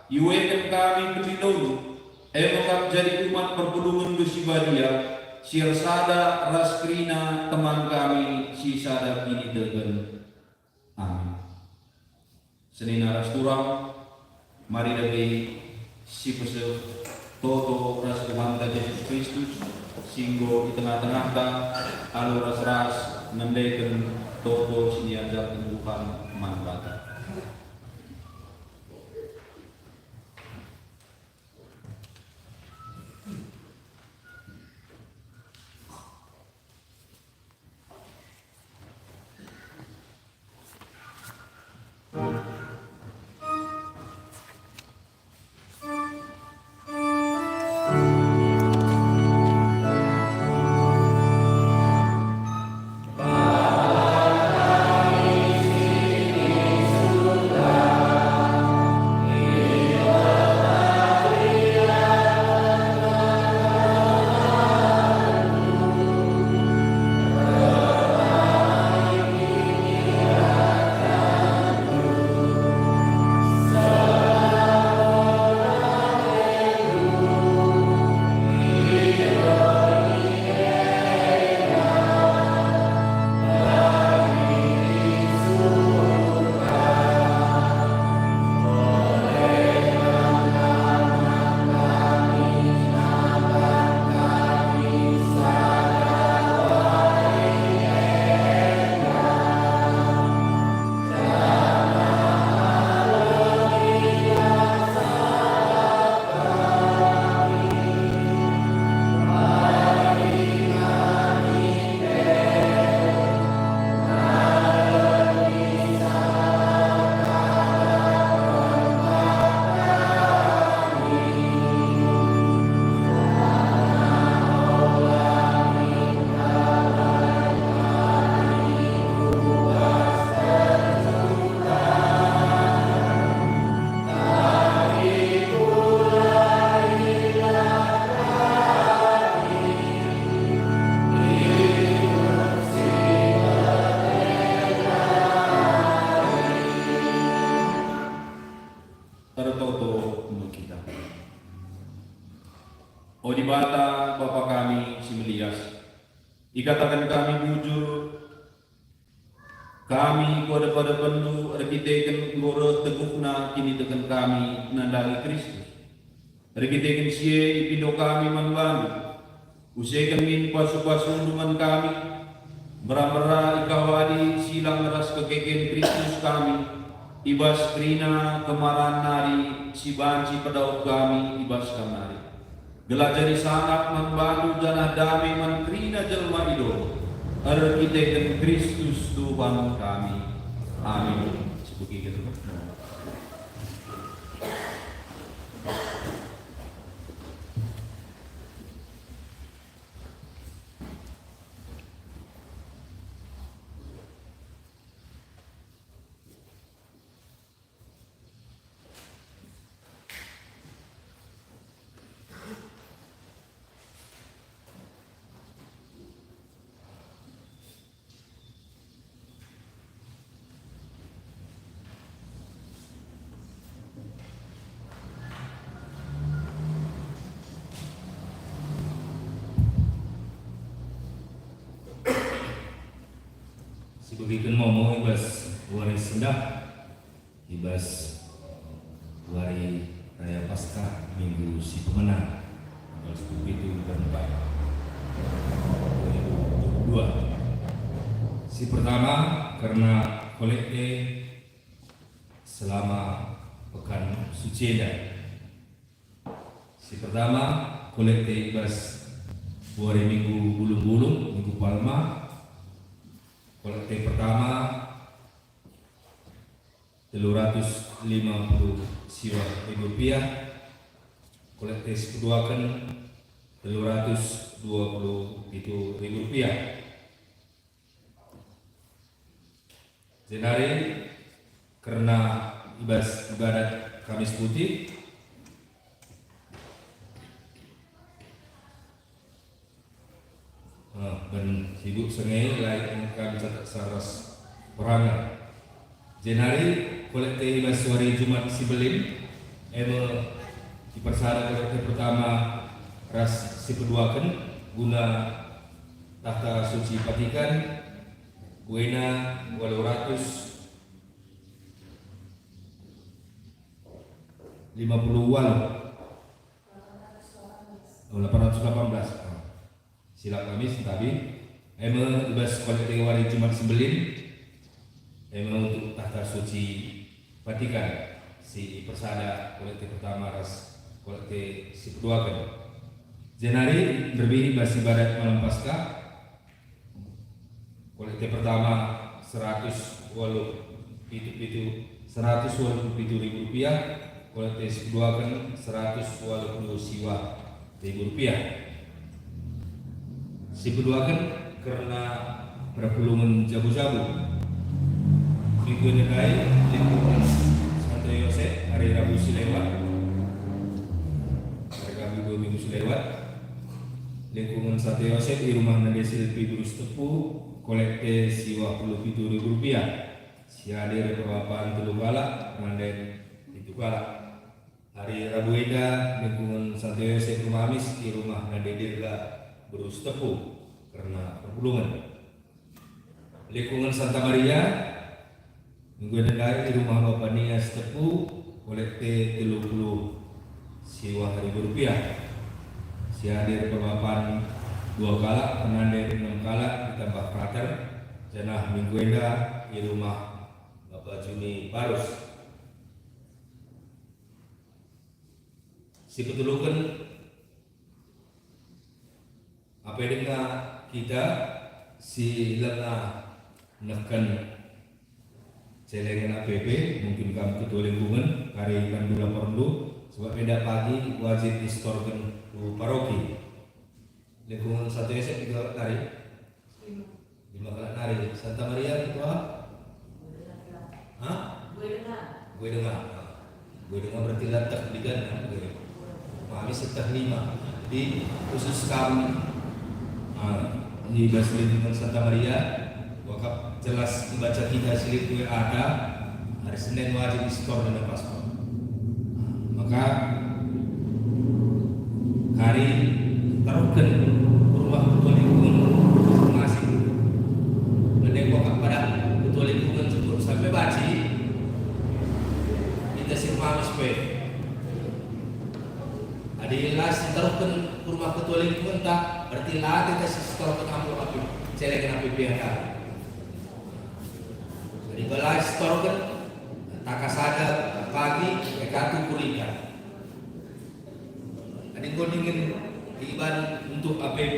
iueken kami pendindoNdu, e me kap jadi umat perpulungenNdu si badia, si ersada ras kerina teman kami si sada kiniteken. Amin. Senina ras turang, mari dage sipeseh toto ras Tuhanta Jesus Kristus, si enggo i tengah-tengahta, alu ras-ras ngendeken toto si niajarken Tuhan man banta. Ertoto me kita. O Dibata, Bapa kami si melias, ikataken kami bujur, kami ku adep-adepenNdu erkiteken enggo reh teguhna kiniteken kami nandangi Kristus. Erkiteken si e ipindo kami man bandu. Useken min pasu-pasundu man kami, mbera-mbera ikawadi silang ras kekeken Kristus kami, i bas kerina kemarahen nari si banci pedauh kami i bas Kam nari. Gelah jadi sangap man bandu janah dame man kerina jelma i doni, erkiteken Kristus Tuhan kami. Amin. Sibegi kita. Sibegiken momo i bas wari sendah, i bas wari Raya Paskah Minggu si Pemena, tanggal sepuluh pitu bulan empat dua ribu dua puluh dua. Si pertama, kerna kolekte selama Pekan Suci enda. Si pertama, kolekte i bas wari Minggu Bulung-bulung, Minggu Palma. Kolekte pertama, telu ratus lima puluh siwah ribu rupiah. Kolekte si peduaken, telu ratus dua puluh pitu ribu rupiah. Jenari kerna i bas ibadat Kamis Putih, eh, ben sibuk senge, lai kami catat saras perana. Jenari kolekte i bas wari Jumat si Mbelin, e me ipersada kolekte pertama ras si peduaken guna Tahta Suci Vatikan, buena walu ratus lima puluh walu. Oh, lapan ratus lapan belas. Oh. Silap kami sentabi. E me i bas kolekte wari Jumat si Mbelin, e me untuk Tahta Suci Vatikan si ipersada kolekte pertama ras kolekte si peduaken. Jenari nderbi bas ibadat Malam Paskah, kolekte pertama seratus walu pitu pitu, seratus walu puluh pitu ribu rupiah, kolekte si peduaken seratus walu puluh siwah ribu rupiah. Si peduaken kerna perpulungen jabu-jabu. Minggu enda ndai lingkungan Santo Yosep hari Rabu si lewat, hari Rabu dua minggu si lewat, lingkungan Santo Yosep i rumahna Desil Pidurus Tepu, kolekte siwah puluh pitu ribu rupiah. Si hadir perbapan telu kalak, penganten pitu kalak. Hari Rabu enda lingkungan Santo Yosep Rumamis i rumahna Dirga Berus Tepu kerna perpulungen. Lingkungan Santa Maria, minggu enda ndai i rumah Bapa Nias Tepu, kolekte telu puluh siwah ribu rupiah. Si hadir perbapan dua kalak, penganten enam kalak, ditambah frater, janah minggu enda i rumah Bapa Juni Barus. Si peteluken, apai denga kita si langa nehken celengen A P P, mungkin kam ketua lingkungan, kari bandu laporndu, sebab enda pagi wajib istorken ku paroki. Lingkungan Santo Yosep tiga kali. Lima kalak nari. Santa Maria ketua? Hah? Kue denga. Kue denga berarti la teh digan, kan? Kami seteh lima. Jadi khusus kami, ah, di bas lingkungan Santa Maria, wakaf jelas membaca kita silit kue ada, hari Senin wajib istor dengan paspor. Maka kari taruhken rumah ketua lingkungan masing-masing. Mending kok pada ketua lingkungan cukup sampai banci, kita si rumah pe. Adi la si taruhken rumah ketua lingkungan ta, berarti la kita si setor ke tampil api, celengen A P P enda. Jadi bala si setorken, taka sada pagi, e katu kurikan. Adi enggo dingen iban untuk A P P,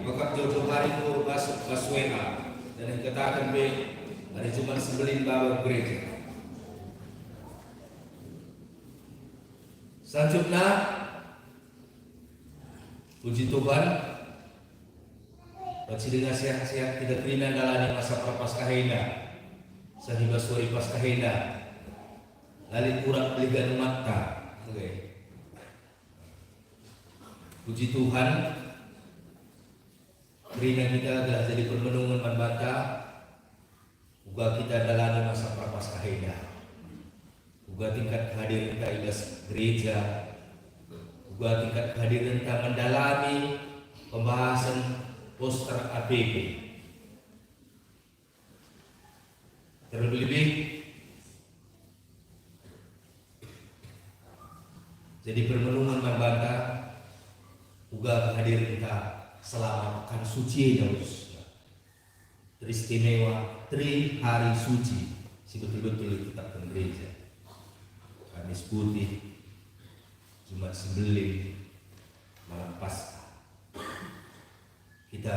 maka jojo hari enggo bas, bas W A, dan ikataken pe hari Jumat sembelin baba gereja. Selanjutnya, puji Tuhan, banci denga sehat-sehat kita kerina ndalani masa Prapaskah enda, seh i bas wari Paskah enda, la lit urat beligan umatta. Oke. Puji Tuhan, kerina kita gelah jadi permenungen man banta, uga kita ndalani masa Prapaskah enda. Uga tingkat kehadirenta i bas gereja, uga tingkat kehadirenta mendalami pembahasen poster A P P. Terlebih-lebih jadi permenungen man banta, uga kehadirenta selama Pekan Suci enda khususna. Teristimewa, teri hari suci, si betul-betul ditetapken gereja. Kamis Putih, Jumat Simbelin, malam Paskah. Kita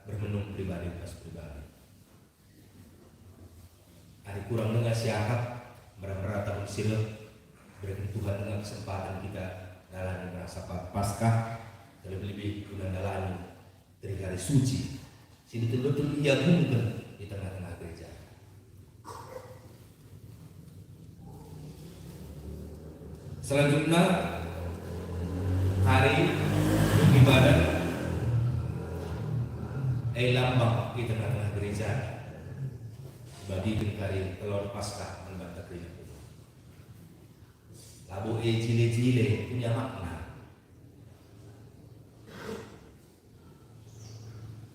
bermenung pribadi pas pribadi. Adi kurang denga siakap, mera-mera tahun si reh, bereken Tuhan denga kesempatan kita dalani merasa pa-, Paskah, terlebih-lebih guna dalani Tri Hari Suci, si betul-betul iagungken di tengah-tengah gereja. Selanjutnya, kari Bumi Badan, e lambang di tengah-tengah gereja, bagiken kari telor Paskah man banta kerina. Labo e jile-jile, punya makna.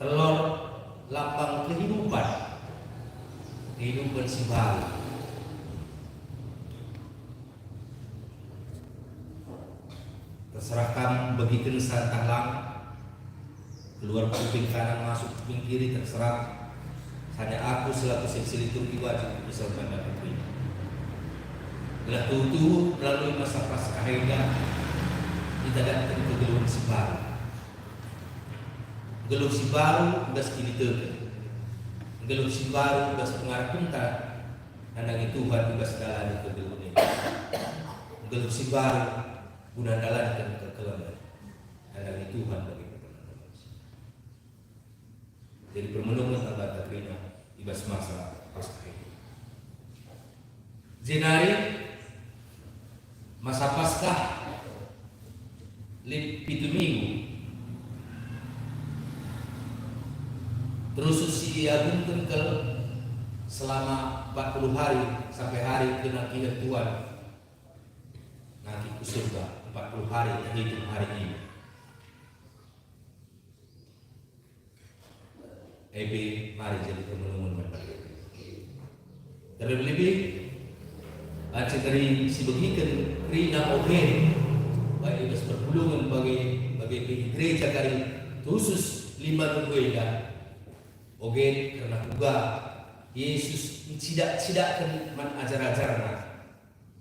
Telor lambang kehidupan, kehidupan si baru. Terserah kam begikensa ntah lang, keluar kuping kanan masuk kuping kiri terserah. Hanya aku selaku seksi liturgi wajib misalkan dapat terima. Gelah tuhu-tuhu melalui masa Paskah enda, kita datang kegeluhen si baru. Geluh si baru i bas kiniteken. Geluh si baru i bas pengarepenta nandangi Tuhan i bas dalani kegeluhen enda. Geluh si baru guna ndalanken kekelemen nandangi Tuhan bagi pertemuan manusia. Jadi permenungen man banta kerina i bas masa Paskah ini. Jenari masa Paskah lit pitu minggu. Terus si iagungken kal selama empat puluh hari sampai hari kenakihen Tuhan. Nangkih ku surga empat puluh hari terhitung hari ini. Ebe mari jadi permenungen man banta. Terlebih-lebih, banci kari si begiken kerina ogen, baik i bas perpulungen bage, bage pe i gereja kari, khusus lima minggu enda. Ogen kerna kuga Jesus ncidak-cidakken man ajar-ajarNa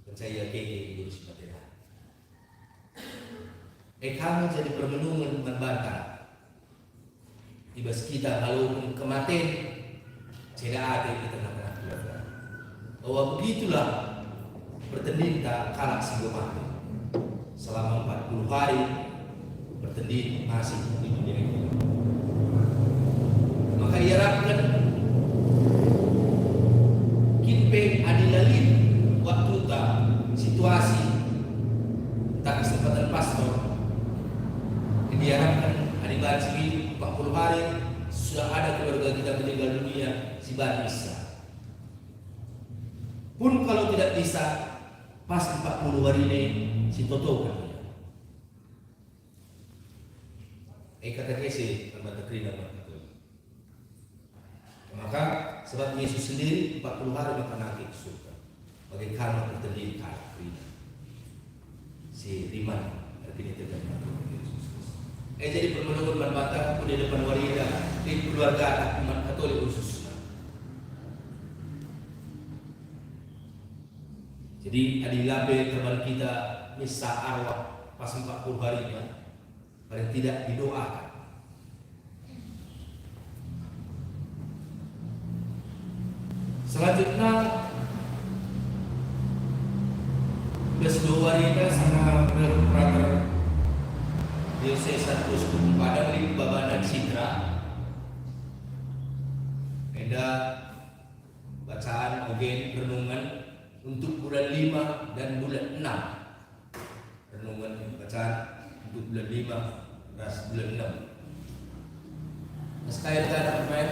kenca Ia keke i Gurus Matera. E kami jadi permenungen man banta. I bas kita ngaloken kematen, ceda ate i tengah-tengah keluarga. Bahwa begitulah pertendinta kalak si enggo mate. Selama empat puluh hari, pertendin masih di dunia ini. Maka iarapken kin pe adi la lit waktuta, situasi, ntah kesempatan pastor, diarapken adi banci empat puluh hari sudah ada keluarga kita meninggal dunia, si banci misa. Pun kalau tidak bisa, pas empat puluh hari ini, sitotoken ia. E kata kese man banta kerina umat Katolik. Maka, sebab Yesus sendiri empat puluh hari maka nangkih ku surga. Bage kami pertendin kalak kerina si riman erkiniteken man Tuhan Yesus Kristus. E jadi permenungen man banta ku depan wari enda, di keluarga umat Katolik khususna. Jadi, adi la pe terban kita misa arwah pas empat puluh hari, ya, paling tidak didoakan. Selanjutnya, bas dua hari enda sanga reh frater diosesan Uskup Padang lit babanan Sitra. Enda bacaan ogen renungan untuk bulan lima dan bulan enam. Renungan bacaan untuk bulan lima ras bulan enam. Mas kail kada pemain?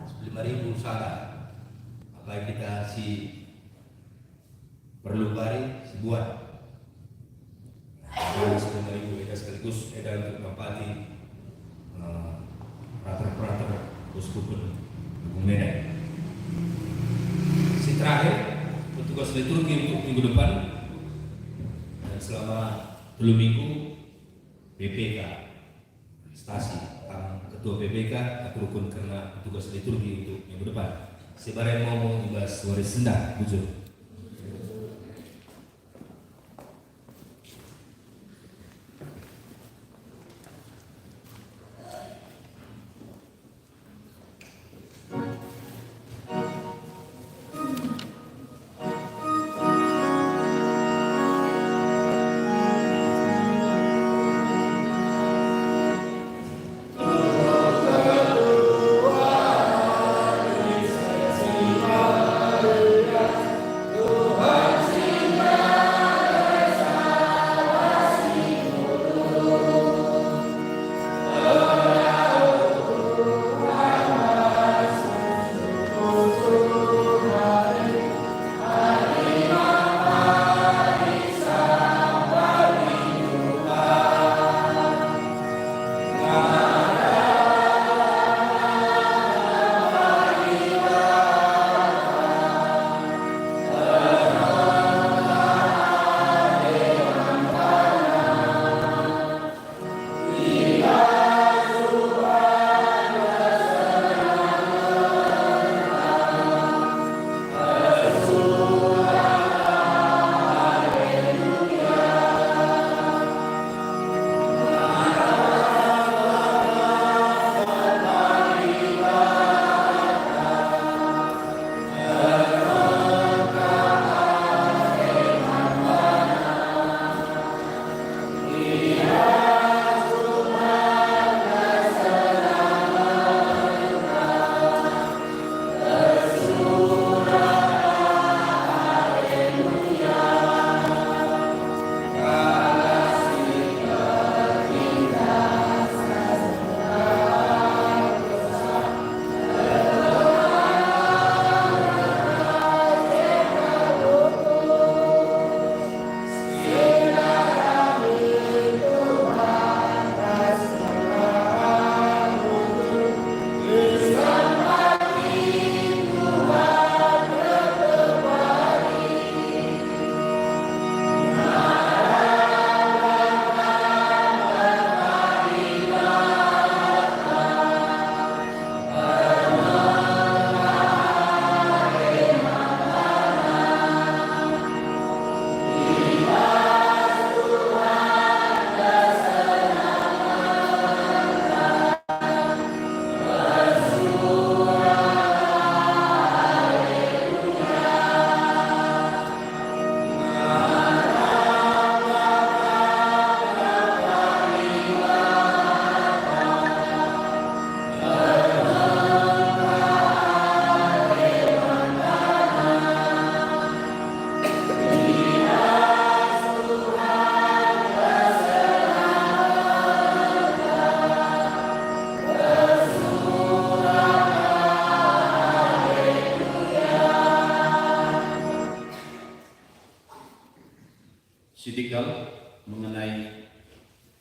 Sepuluh lima ribu sada. Apa kita si perlu bari, si buat? Bari sepuluh lima ribu eda sekaligus eda untuk nampati, eh, frater-frater Uskupen Agung Medan. Si terakhir, petugas liturgi untuk minggu depan. Dan selama telu minggu, P P K, stasi, tang ketua P P K, aturken kerna petugas liturgi untuk minggu depan. Si bareng momo i bas wari sendah, bujur.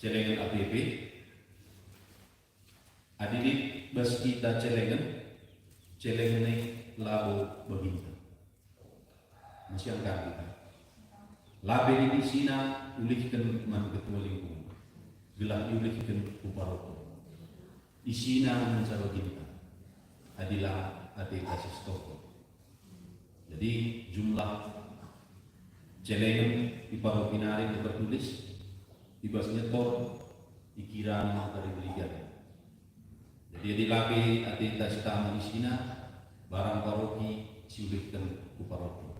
Celengen A P P. Adi lit bas kita celengen, celengen e labo baginta. Masiangkan kita. Lape lit isina ulihken man ketua lingkungan, gelah iulihken ku paroki. Isina ngenca baginta. Adi la ateta si setoken. Jadi, jumlah celengen i paroki nari tertulis i bas nyetor, ikira maka ribelikan. Jadi, adi lape ateta si tama isina, barang paroki siulihken ku paroki.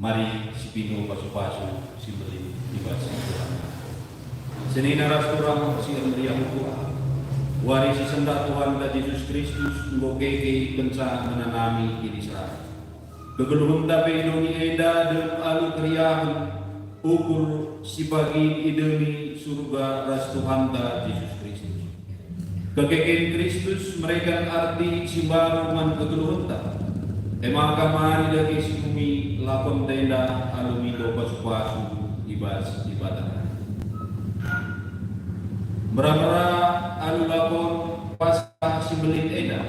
Mari sipindo pasu-pasu si mbelin i bas Tuhan. Senina ras turang si ermeriah ukur, wari si sendah Tuhanta Jesus Kristus enggo keke kenca ngenanami kiniseran. Kegeluhenta pe i doni enda dem alu keriahen ukur si pagi idemi Surga ras Tuhanta Jesus Kristus. Kekeken Kristus mereken arti si mbaru man kegeluhenta. E maka mari dage si bumi lakon tenda alu mindo pasu-pasu i bas Dibata. Mera-mera alu lakon Paskah si mbelin enda,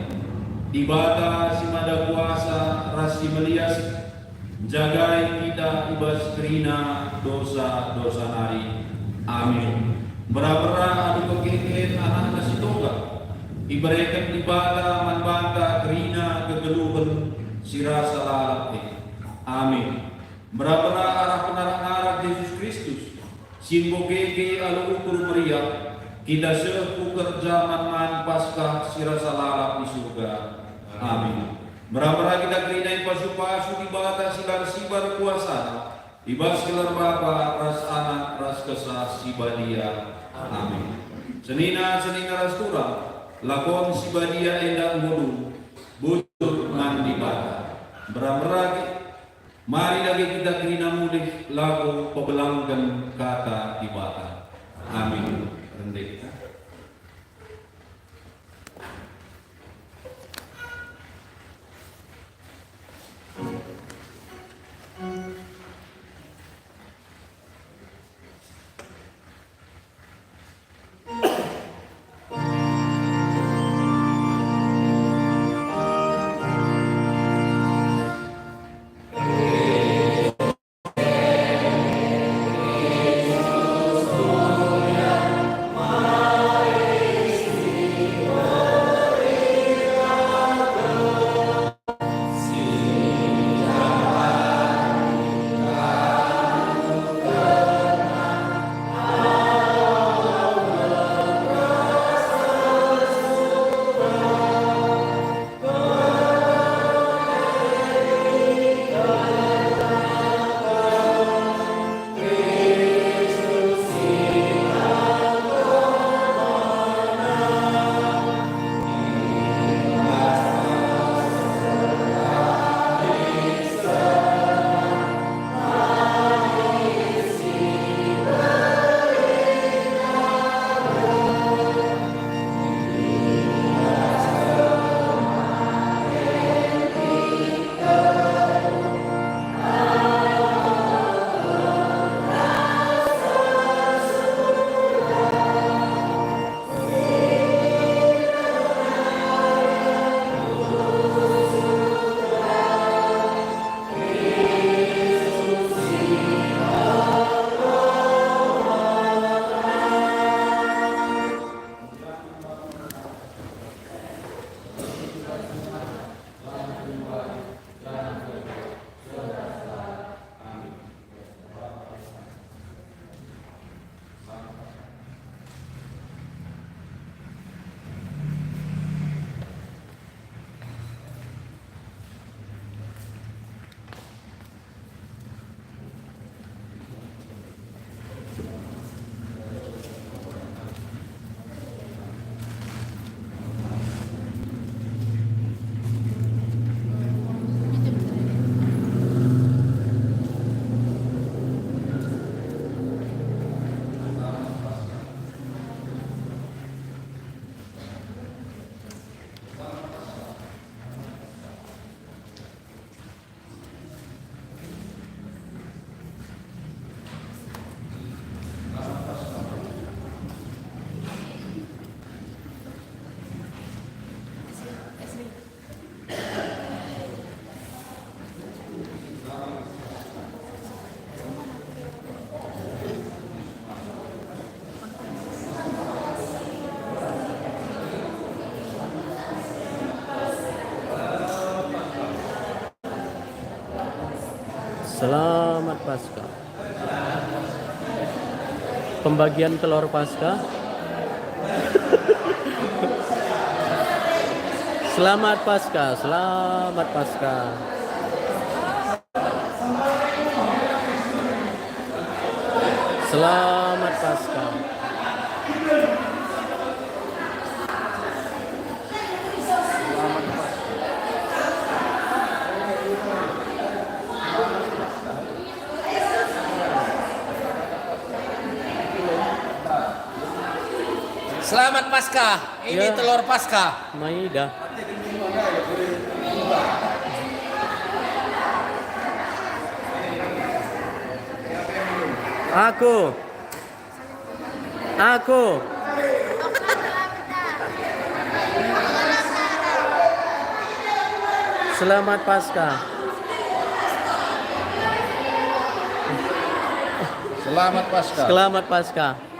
Dibata si mada kuasa ras si melias, njagai kita i bas kerina dosa-dosa nari. Amin. Mera-mera alu kekeken anakna si tonggal, ibereken Dibata man banta kerina kegeluhen si rasa lalap e. Amin. Mera-mera arah penarak-narak Jesus Kristus, si enggo keke alu ukur meriah, kita seh ku kerja man-man Paskah si rasa lalap i Surga. Amin. Mera-mera kita kerina ipasu-pasu Dibata si la ersibar kuasana, i bas gelar Bapa ras Anak ras Kesah Si Badia. Amin. Senina, senina ras turang, lakon si badia enda enggo dung, bujur man Dibata. Mera-mera, mari dage kita kerina mulih lako pebelangken Kata Dibata. Amin. Rende kita. Paskah. Pembagian telur Paskah. Selamat Paskah, selamat Paskah. Selamat Paskah. Selamat Paskah. Ini Ya. Telur Paskah. Maidah. Aku. Aku. Selamat Paskah. Selamat Paskah. Selamat Paskah.